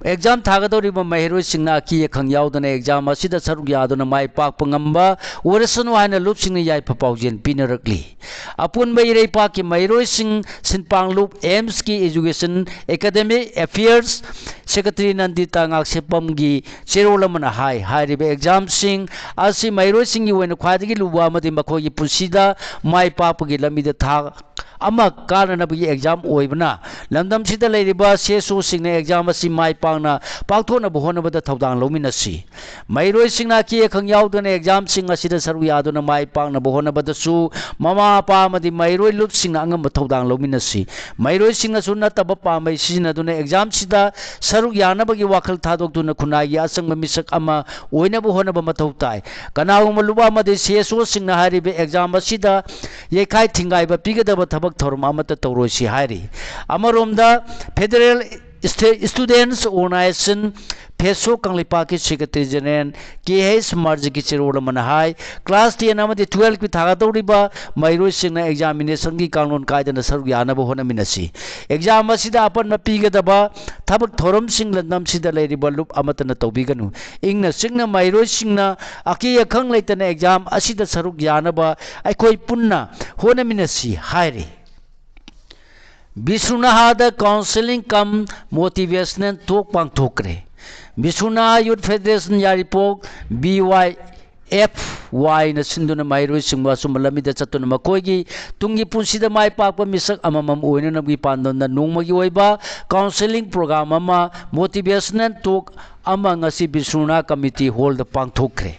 ꯑꯦꯛꯖꯥꯝ ꯊꯥꯒꯗꯧꯔꯤꯕ ꯃꯍꯩꯔꯣꯏꯁꯤꯡꯅ ꯑꯀꯤ ꯑꯈꯪ ꯌꯥꯎꯗꯅ ꯑꯦꯛꯖꯥꯝ ꯑꯁꯤꯗ ꯁꯔꯨꯛ ꯌꯥꯗꯨꯅ ꯃꯥꯏ ꯄꯥꯛꯄ ꯉꯝꯕ ꯑꯣꯏꯔꯁꯅꯨ ꯍꯥꯏꯅ ꯂꯨꯞꯁꯤꯡꯅ ꯌꯥꯏꯐ ꯄꯥꯎꯖꯦꯜ ꯄꯤꯅꯔꯛꯂꯤ꯫ ꯑꯄꯨꯟꯕ ꯏꯔꯩꯄꯥꯛꯀꯤ ꯃꯍꯩꯔꯣꯏꯁꯤꯡ ꯁꯤꯟꯄꯥꯡꯂꯨꯞ ꯑꯦꯝꯁꯀꯤ ꯏꯖꯨꯀꯦꯁꯟ, ꯑꯦꯀꯥꯗꯦꯃꯤꯛ ꯑꯦꯐꯤꯌꯔꯁ ꯁꯦꯀ꯭ꯔꯦꯇꯔꯤ ꯅꯟꯗꯤꯇꯥ ꯉꯥꯛꯁꯦꯞꯄꯝꯒꯤ ꯆꯦꯔꯣꯜ ꯑꯃꯅ ꯍꯥꯏ, ꯍꯥꯏꯔꯤꯕ ꯑꯦꯛꯖꯥꯝꯁꯤꯡ ꯑꯁꯤ ꯃꯍꯩꯔꯣꯏꯁꯤꯡꯒꯤ ꯑꯣꯏꯅ ꯈ꯭ꯋꯥꯏꯗꯒꯤ ꯂꯨꯕ ꯑꯃꯗꯤ ꯃꯈꯣꯏꯒꯤ ꯄꯨꯟꯁꯤꯗ ꯃꯥꯏ ꯄꯥꯛꯄꯒꯤ ꯂꯝꯕꯤꯗ ꯊꯥꯛ ꯑꯃ ꯀꯥꯅꯅꯕꯒꯤ ꯑꯦꯛꯖꯥꯝ ꯑꯣꯏꯕꯅ, ꯂꯝꯗꯝꯁꯤꯗ ꯂꯩꯔꯤꯕ ꯁꯤ ꯑꯦꯁ ꯑꯣꯁꯤꯡꯅ ꯑꯦꯛꯖꯥꯝ ꯑꯁꯤ ꯃꯥꯏ ꯄꯥꯛꯅ ꯄꯥꯡꯊꯣꯛꯅꯕ ꯍꯣꯠꯅꯕꯗ ꯊꯧꯗꯥꯡ ꯂꯧꯃꯤꯟꯅꯁꯤ꯫ ꯃꯍꯩꯔꯣꯏꯁꯤꯡꯅ ꯑꯀꯤ ꯑꯈꯪ ꯌꯥꯎꯗꯅ ꯑꯦꯛꯖꯥꯝꯁꯤꯡ ꯑꯁꯤꯗ ꯁꯔꯨꯛ ꯌꯥꯗꯨꯅ ꯃꯥꯏ ꯄꯥꯛꯅꯕ ꯍꯣꯠꯅꯕꯗꯁꯨ ꯃꯃꯥ ꯃꯄꯥ ꯑꯃꯗꯤ ꯃꯍꯩꯔꯣꯏ ꯂꯨꯞꯁꯤꯡꯅ ꯑꯉꯝꯕ ꯊꯧꯗꯥꯡ ꯂꯧꯃꯤꯟꯅꯁꯤ꯫ ꯃꯍꯩꯔꯣꯏꯁꯤꯡꯅꯁꯨ ꯅꯠꯇꯕ ꯄꯥꯝꯕꯩ ꯁꯤꯖꯤꯟꯅꯗꯨꯅ ꯑꯦꯛꯖꯥꯝꯁꯤꯗ ꯁꯔꯨꯛ ꯌꯥꯅꯕꯒꯤ ꯋꯥꯈꯜ ꯊꯥꯗꯣꯛꯇꯨꯅ ꯈꯨꯟꯅꯥꯏꯒꯤ ꯑꯆꯪꯕ ꯃꯤꯁꯛ ꯑꯃ ꯑꯣꯏꯅꯕ ꯍꯣꯠꯅꯕ ꯃꯊꯧ ꯇꯥꯏ꯫ ꯀꯅꯥꯒꯨꯝꯕ ꯂꯨꯞ ꯑꯃꯗꯤ ꯁꯤ ꯑꯦꯁ ꯑꯣꯁꯤꯡꯅ ꯍꯥꯏꯔꯤꯕ ꯑꯦꯛꯖꯥꯝ ꯑꯁꯤꯗ ꯌꯩꯈꯥꯏ ꯊꯤꯡꯒꯥꯏꯕ ꯄꯤꯒꯗꯕ ꯊꯕꯛ ꯊꯧꯔꯝ ꯑꯃꯠꯇ ꯇꯧꯔꯣꯏꯁꯤ ꯍꯥꯏꯔꯤ꯫ ꯑꯃꯔꯣꯝꯗ, ꯐꯦꯗꯔꯦꯜ ꯏꯁꯇꯦ-, ꯁ꯭ꯇꯨꯗꯦꯟꯠꯁ ꯑꯣꯔꯒꯅꯥꯏꯖꯦꯁꯟ, ꯐꯦꯁꯣ ꯀꯪꯂꯩꯄꯥꯛꯀꯤ ꯁꯦꯀ꯭ꯔꯦꯇꯔꯤ ꯖꯦꯅꯦꯔꯦꯜ ꯀꯦ ꯑꯩꯆ ꯃꯥꯔꯖꯤꯒꯤ ꯆꯦꯔꯣꯜ ꯑꯃꯅ ꯍꯥꯏ, ꯀ꯭ꯂꯥꯁ ꯇꯦꯟ ꯑꯃꯗꯤ ꯇꯨꯋꯦꯜꯐꯀꯤ ꯊꯥꯒꯗꯧꯔꯤꯕ ꯃꯍꯩꯔꯣꯏꯁꯤꯡꯅ ꯑꯦꯛꯖꯥꯃꯤꯅꯦꯁꯟꯒꯤ ꯀꯥꯡꯂꯣꯟ ꯀꯥꯏꯗꯅ ꯁꯔꯨꯛ ꯌꯥꯅꯕ ꯍꯣꯠꯅꯃꯤꯟꯅꯁꯤ꯫ ꯑꯦꯛꯖꯥꯝ ꯑꯁꯤꯗ ꯑꯄꯟꯕ ꯄꯤꯒꯗꯕ ꯊꯕꯛ ꯊꯧꯔꯝꯁꯤꯡ ꯂꯝꯗꯝꯁꯤꯗ ꯂꯩꯔꯤꯕ ꯂꯨꯞ ꯑꯃꯠꯇꯅ ꯇꯧꯕꯤꯒꯅꯨ꯫ ꯏꯪꯅ ꯆꯤꯛꯅ ꯃꯍꯩꯔꯣꯏꯁꯤꯡꯅ ꯑꯀꯤ ꯑꯈꯪ ꯂꯩꯇꯅ ꯑꯦꯛꯖꯥꯝ ꯑꯁꯤꯗ ꯁꯔꯨꯛ ꯌꯥꯅꯕ ꯑꯩꯈꯣꯏ ꯄꯨꯟꯅ ꯍꯣꯠꯅꯃꯤꯟꯅꯁꯤ ꯍꯥꯏꯔꯤ꯫ ꯕꯤꯁ꯭ꯅꯨꯅꯍꯥꯗ ꯀꯥꯎꯟꯁꯦꯂꯤꯡ ꯀꯝ ꯃꯣꯇꯤꯚꯦꯁꯅꯦꯜ ꯇꯣꯛ ꯄꯥꯡꯊꯣꯛꯈ꯭ꯔꯦ꯫ ꯕꯤꯁ꯭ꯅꯨꯅꯍꯥ ꯌꯨꯠ ꯐꯦꯗꯔꯦꯁꯟ ꯌꯥꯏꯔꯤꯄꯣꯛ, ꯕꯤ ꯋꯥꯏ ꯑꯦꯐ ꯋꯥꯏꯅ ꯁꯤꯟꯗꯨꯅ ꯃꯍꯩꯔꯣꯏꯁꯤꯡꯕꯨ ꯑꯆꯨꯝꯕ ꯂꯝꯕꯤꯗ ꯆꯠꯇꯨꯅ ꯃꯈꯣꯏꯒꯤ ꯇꯨꯡꯒꯤ ꯄꯨꯟꯁꯤꯗ ꯃꯥꯏ ꯄꯥꯛꯄ ꯃꯤꯁꯛ ꯑꯃꯃꯝ ꯑꯣꯏꯅꯅꯕꯒꯤ ꯄꯥꯟꯗꯝꯗ ꯅꯣꯡꯃꯒꯤ ꯑꯣꯏꯕ ꯀꯥꯎꯟꯁꯦꯂꯤꯡ ꯄ꯭ꯔꯣꯒ꯭ꯔꯥꯝ ꯑꯃ, ꯃꯣꯇꯤꯚꯦꯁꯅꯦꯜ ꯇꯣꯛ ꯑꯃ ꯉꯁꯤ ꯕꯤꯁ꯭ꯅꯨꯅꯍꯥ ꯀꯝꯃ꯭ꯌꯨꯅꯤꯇꯤ ꯍꯣꯜꯗ ꯄꯥꯡꯊꯣꯛꯈ꯭ꯔꯦ꯫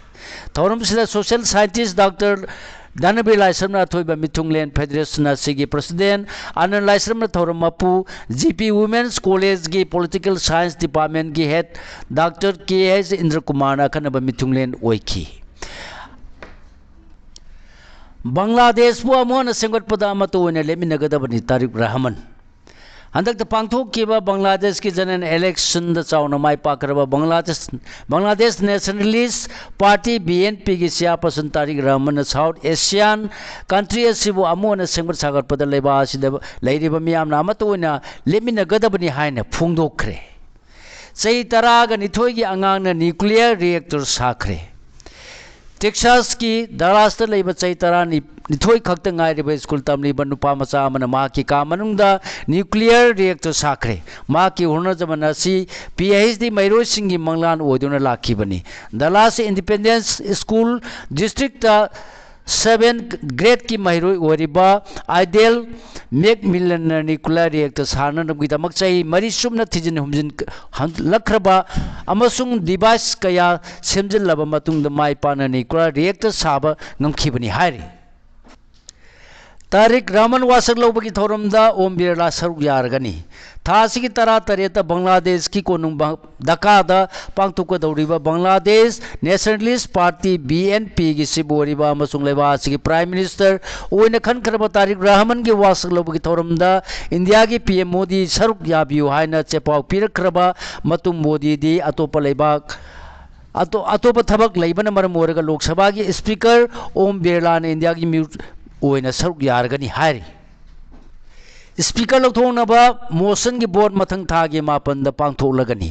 ꯊꯧꯔꯝꯁꯤꯗ ꯁꯣꯁꯤꯌꯦꯜ ꯁꯥꯏꯟꯇꯤꯁ ꯗꯥꯛꯇꯔ ꯙꯅꯕꯤꯔ ꯂꯥꯏꯁ꯭ꯔꯝꯅ ꯑꯊꯣꯏꯕ ꯃꯤꯊꯨꯡꯂꯦꯟ, ꯐꯦꯗꯔꯦꯁꯟ ꯑꯁꯤꯒꯤ ꯄ꯭ꯔꯁꯤꯗꯦꯟ ꯑꯅꯟ ꯂꯥꯏꯁ꯭ꯔꯝꯅ ꯊꯧꯔꯝ ꯃꯄꯨ, ꯖꯤ ꯄꯤ ꯋꯨꯃꯦꯟꯁ ꯀꯣꯂꯦꯖꯀꯤ ꯄꯣꯂꯤꯇꯤꯀꯦꯜ ꯁꯥꯏꯟꯁ ꯗꯤꯄꯥꯔꯠꯃꯦꯟꯒꯤ ꯍꯦꯗ ꯗꯥꯛꯇꯔ ꯀꯦ ꯑꯩꯆ ꯏꯟꯗ꯭ꯔꯀꯨꯃꯥꯔꯅ ꯑꯈꯟꯅꯕ ꯃꯤꯊꯨꯡꯂꯦꯟ ꯑꯣꯏꯈꯤ꯫ ꯕꯪꯒ꯭ꯂꯥꯗꯦꯁꯄꯨ ꯑꯃꯨꯛ ꯍꯟꯅ ꯁꯦꯝꯒꯠꯄꯗ ꯑꯃꯠꯇ ꯑꯣꯏꯅ ꯂꯦꯞꯃꯤꯟꯅꯒꯗꯕꯅꯤ, ꯇꯥꯔꯤꯛ ꯔꯍꯃꯟ꯫ ꯍꯟꯗꯛꯇ ꯄꯥꯡꯊꯣꯛꯈꯤꯕ ꯕꯪꯒ꯭ꯂꯥꯗꯦꯁꯀꯤ ꯖꯦꯅꯔꯦꯜ ꯏꯂꯦꯛꯁꯟꯗ ꯆꯥꯎꯅ ꯃꯥꯏ ꯄꯥꯛꯈ꯭ꯔꯕ Bangladesh, Bangladesh nationalist party, B N ꯄꯤꯒꯤ ꯆꯤꯌꯥꯔꯄꯔꯁꯟ ꯇꯥꯔꯤꯛ ꯔꯍꯃꯟꯅ ꯁꯥꯎꯠ ꯑꯦꯁꯤꯌꯥꯟ ꯀꯟꯇ꯭ꯔꯤ ꯑꯁꯤꯕꯨ ꯑꯃꯨꯛ ꯍꯟꯅ ꯁꯦꯝꯒꯠ ꯁꯥꯒꯠꯄꯗ ꯂꯩꯕꯥꯛ ꯑꯁꯤꯗ ꯂꯩꯔꯤꯕ ꯃꯤꯌꯥꯝꯅ ꯑꯃꯠꯇ ꯑꯣꯏꯅ ꯂꯦꯞꯃꯤꯟꯅꯒꯗꯕꯅꯤ ꯍꯥꯏꯅ ꯐꯣꯡꯗꯣꯛꯈ꯭ꯔꯦ꯫ ꯆꯍꯤ ꯇꯔꯥꯒ ꯅꯤꯊꯣꯏꯒꯤ ꯑꯉꯥꯡꯅ ꯅ꯭ꯌꯨꯀ꯭ꯂꯤꯌꯔ ꯔꯤꯌꯦꯛꯇꯔ ꯁꯥꯈ꯭ꯔꯦ꯫ ꯇꯦꯛꯁꯥꯁꯀꯤ ꯗꯂꯥꯁꯇ ꯂꯩꯕ ꯆꯍꯤ ꯇꯔꯥꯅꯤꯊꯣꯏ ꯈꯛꯇ ꯉꯥꯏꯔꯤꯕ ꯁ꯭ꯀꯨꯜ ꯇꯝꯂꯤꯕ ꯅꯨꯄꯥ ꯃꯆꯥ ꯑꯃꯅ ꯃꯍꯥꯛꯀꯤ ꯀꯥ ꯃꯅꯨꯡꯗ ꯅ꯭ꯌꯨꯀ꯭ꯂꯤꯌꯔ ꯔꯤꯌꯦꯛꯇꯔ ꯁꯥꯈ꯭ꯔꯦ꯫ ꯃꯍꯥꯛꯀꯤ ꯍꯣꯠꯅꯖꯃꯟ ꯑꯁꯤ ꯄꯤ ꯑꯩꯆ ꯗꯤ ꯃꯍꯩꯔꯣꯏꯁꯤꯡꯒꯤ ꯃꯪꯂꯥꯟ ꯑꯣꯏꯗꯨꯅ ꯂꯥꯛꯈꯤꯕꯅꯤ꯫ ꯗꯂꯥꯁ ꯏꯟꯗꯤꯄꯦꯟꯗꯦꯟꯁ ꯁ꯭ꯀꯨꯜ ꯗꯤꯁꯇ꯭ꯔꯤꯛꯇ ꯁꯚꯦꯟ ꯒ꯭ꯔꯦꯗꯀꯤ ꯃꯍꯩꯔꯣꯏ ꯑꯣꯏꯔꯤꯕ ꯑꯥꯏꯗꯦꯜ ꯃꯦꯛꯃꯤꯂꯟꯅ ꯅ꯭ꯌꯨꯀ꯭ꯂꯤꯌꯔ ꯔꯤꯌꯦꯛꯇꯔ ꯁꯥꯅꯅꯕꯒꯤꯗꯃꯛ ꯆꯍꯤ ꯃꯔꯤ ꯆꯨꯞꯅ ꯊꯤꯖꯤꯟ ꯍꯨꯝꯖꯤꯟ ꯍꯜꯂꯛꯈ꯭ꯔꯕ ꯑꯃꯁꯨꯡ ꯗꯤꯚꯥꯏꯁ ꯀꯌꯥ ꯁꯦꯝꯖꯤꯜꯂꯕ ꯃꯇꯨꯡꯗ ꯃꯥꯏ ꯄꯥꯛꯅ ꯅ꯭ꯌꯨꯀ꯭ꯂꯤꯌꯔ ꯔꯤꯌꯦꯛꯇꯔ ꯁꯥꯕ ꯉꯝꯈꯤꯕꯅꯤ ꯍꯥꯏꯔꯤ꯫ ꯇꯥꯔꯤꯛ ꯔꯍꯃꯟ ꯋꯥꯁꯛ ꯂꯧꯕꯒꯤ ꯊꯧꯔꯝꯗ ꯑꯣꯝ ꯕꯤꯔꯂꯥ ꯁꯔꯨꯛ ꯌꯥꯔꯒꯅꯤ꯫ ꯊꯥ ꯑꯁꯤꯒꯤ ꯇꯔꯥꯇꯔꯦꯠꯇ ꯕꯪꯒ꯭ꯂꯥꯗꯦꯁꯀꯤ ꯀꯣꯅꯨꯡ ꯕ-, ꯙꯀꯥꯗ ꯄꯥꯡꯊꯣꯛꯀꯗꯧꯔꯤꯕ Bangladesh nationalist party, B N ꯄꯤꯒꯤ ꯆꯤꯐ ꯑꯣꯏꯔꯤꯕ ꯑꯃꯁꯨꯡ ꯂꯩꯕꯥꯛ ꯑꯁꯤꯒꯤ ꯄ꯭ꯔꯥꯏꯝ ꯃꯤꯅꯤꯁꯇꯔ ꯑꯣꯏꯅ ꯈꯟꯈ꯭ꯔꯕ ꯇꯥꯔꯤꯛ ꯔꯍꯃꯟꯒꯤ ꯋꯥꯁꯛ ꯂꯧꯕꯒꯤ ꯊꯧꯔꯝꯗ ꯏꯟꯗꯤꯌꯥꯒꯤ ꯄꯤ ꯑꯦꯝ ꯃꯣꯗꯤ ꯁꯔꯨꯛ ꯌꯥꯕꯤꯌꯨ ꯍꯥꯏꯅ ꯆꯦꯄꯥꯎ ꯄꯤꯔꯛꯈ꯭ꯔꯕ ꯃꯇꯨꯡ ꯃꯣꯗꯤꯗꯤ ꯑꯇꯣꯞꯄ ꯂꯩꯕꯥꯛ ꯑꯇꯣ-, ꯑꯇꯣꯞꯄ ꯊꯕꯛ ꯂꯩꯕꯅ ꯃꯔꯝ ꯑꯣꯏꯔꯒ ꯂꯣꯛ ꯁꯚꯥꯒꯤ ꯁ꯭ꯄꯤꯀꯔ ꯑꯣꯝ ꯕꯤꯔꯂꯥꯅ ꯏꯟꯗꯤꯌꯥꯒꯤ ꯃꯤꯍꯨꯠ ꯑꯣꯏꯅ ꯁꯔꯨꯛ ꯌꯥꯔꯒꯅꯤ ꯍꯥꯏꯔꯤ꯫ ꯁ꯭ꯄꯤꯀꯔ ꯂꯧꯊꯣꯛꯅꯕ ꯃꯣꯁꯟꯒꯤ ꯚꯣꯠ ꯃꯊꯪ ꯊꯥꯒꯤ ꯃꯥꯄꯟꯗ ꯄꯥꯡꯊꯣꯛꯂꯒꯅꯤ꯫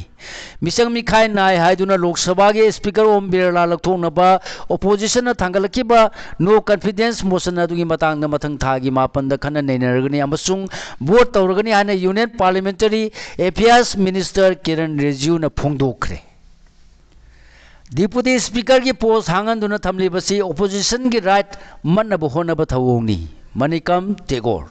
ꯃꯤꯆꯪ ꯃꯤꯈꯥꯏ ꯅꯥꯏ ꯍꯥꯏꯗꯨꯅ ꯂꯣꯛ ꯁꯚꯥꯒꯤ ꯁ꯭ꯄꯤꯀꯔ ꯑꯣꯝ ꯕꯤꯔꯂꯥ ꯂꯧꯊꯣꯛꯅꯕ ꯑꯣꯄꯣꯖꯤꯁꯟꯅ ꯊꯥꯡꯒꯠꯂꯛꯈꯤꯕ ꯅꯣ ꯀꯟꯐꯤꯗꯦꯟꯁ ꯃꯣꯁꯟ ꯑꯗꯨꯒꯤ ꯃꯇꯥꯡꯗ ꯃꯊꯪ ꯊꯥꯒꯤ ꯃꯥꯄꯟꯗ ꯈꯟꯅ ꯅꯩꯅꯔꯒꯅꯤ ꯑꯃꯁꯨꯡ ꯚꯣꯠ ꯇꯧꯔꯒꯅꯤ ꯍꯥꯏꯅ union parliamentary affairs minister Kiren ꯔꯤꯖꯤꯖꯨꯅ ꯐꯣꯡꯗꯣꯛꯈ꯭ꯔꯦ꯫ ꯗꯤꯄꯨꯇꯤ ꯁ꯭ꯄꯤꯀꯔꯒꯤ ꯄꯣꯁ ꯍꯥꯡꯍꯟꯗꯨꯅ ꯊꯝꯂꯤꯕꯁꯤ ꯑꯣꯄꯣꯖꯤꯁꯟꯒꯤ ꯔꯥꯏꯠ ꯃꯠꯅꯕ ꯍꯣꯠꯅꯕ ꯊꯧꯑꯣꯡꯅꯤ꯫ ꯃꯅꯤꯀꯝ ꯇꯦꯒꯣꯔ꯫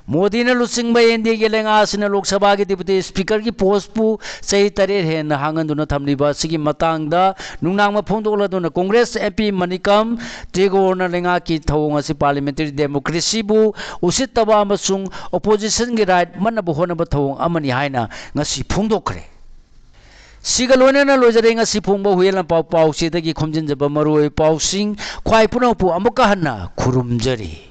ꯃꯣꯗꯤꯅ ꯂꯨꯆꯤꯡꯕ ꯑꯦꯟ ꯗꯤ ꯑꯦꯒꯤ ꯂꯩꯉꯥꯛ ꯑꯁꯤꯅ ꯂꯣꯛ ꯁꯚꯥꯒꯤ ꯗꯤꯄꯨꯇꯤ ꯁ꯭ꯄꯤꯀꯔꯒꯤ ꯄꯣꯁꯄꯨ ꯆꯍꯤ ꯇꯔꯦꯠ ꯍꯦꯟꯅ ꯍꯥꯡꯍꯟꯗꯨꯅ ꯊꯝꯂꯤꯕ ꯑꯁꯤꯒꯤ ꯃꯇꯥꯡꯗ ꯅꯨꯡꯅꯥꯡꯕ ꯐꯣꯡꯗꯣꯛꯂꯗꯨꯅ ꯀꯣꯡꯒ꯭ꯔꯦꯁ ꯑꯦꯝ ꯄꯤ ꯃꯅꯤꯀꯝ ꯇꯦꯒꯣꯔꯅ ꯂꯩꯉꯥꯛꯀꯤ ꯊꯧꯑꯣꯡ ꯑꯁꯤ ꯄꯥꯔꯂꯤꯌꯥꯃꯦꯟꯇꯔꯤ ꯗꯦꯃꯣꯀ꯭ꯔꯦꯁꯤꯕꯨ ꯎꯁꯤꯠꯇꯕ ꯑꯃꯁꯨꯡ ꯑꯣꯄꯣꯖꯤꯁꯟꯒꯤ ꯔꯥꯏꯠ ꯃꯠꯅꯕ ꯍꯣꯠꯅꯕ ꯊꯧꯑꯣꯡ ꯑꯃꯅꯤ ꯍꯥꯏꯅ ꯉꯁꯤ ꯐꯣꯡꯗꯣꯛꯈ꯭ꯔꯦ꯫ ꯁꯤꯒ ꯂꯣꯏꯅꯅ ꯂꯣꯏꯖꯔꯦ ꯉꯁꯤ ꯐꯣꯡꯕ ꯍꯨꯏꯌꯦꯟ ꯂꯥꯟꯄꯥꯎ ꯄꯥꯎꯆꯦꯗꯒꯤ ꯈꯣꯝꯖꯤꯟꯖꯕ ꯃꯔꯨꯑꯣꯏꯕ ꯄꯥꯎꯁꯤꯡ꯫ ꯈ꯭ꯋꯥꯏ ꯄꯨꯝꯅꯃꯛꯄꯨ ꯑꯃꯨꯛꯀ ꯍꯟꯅ ꯈꯨꯔꯨꯝꯖꯔꯤ꯫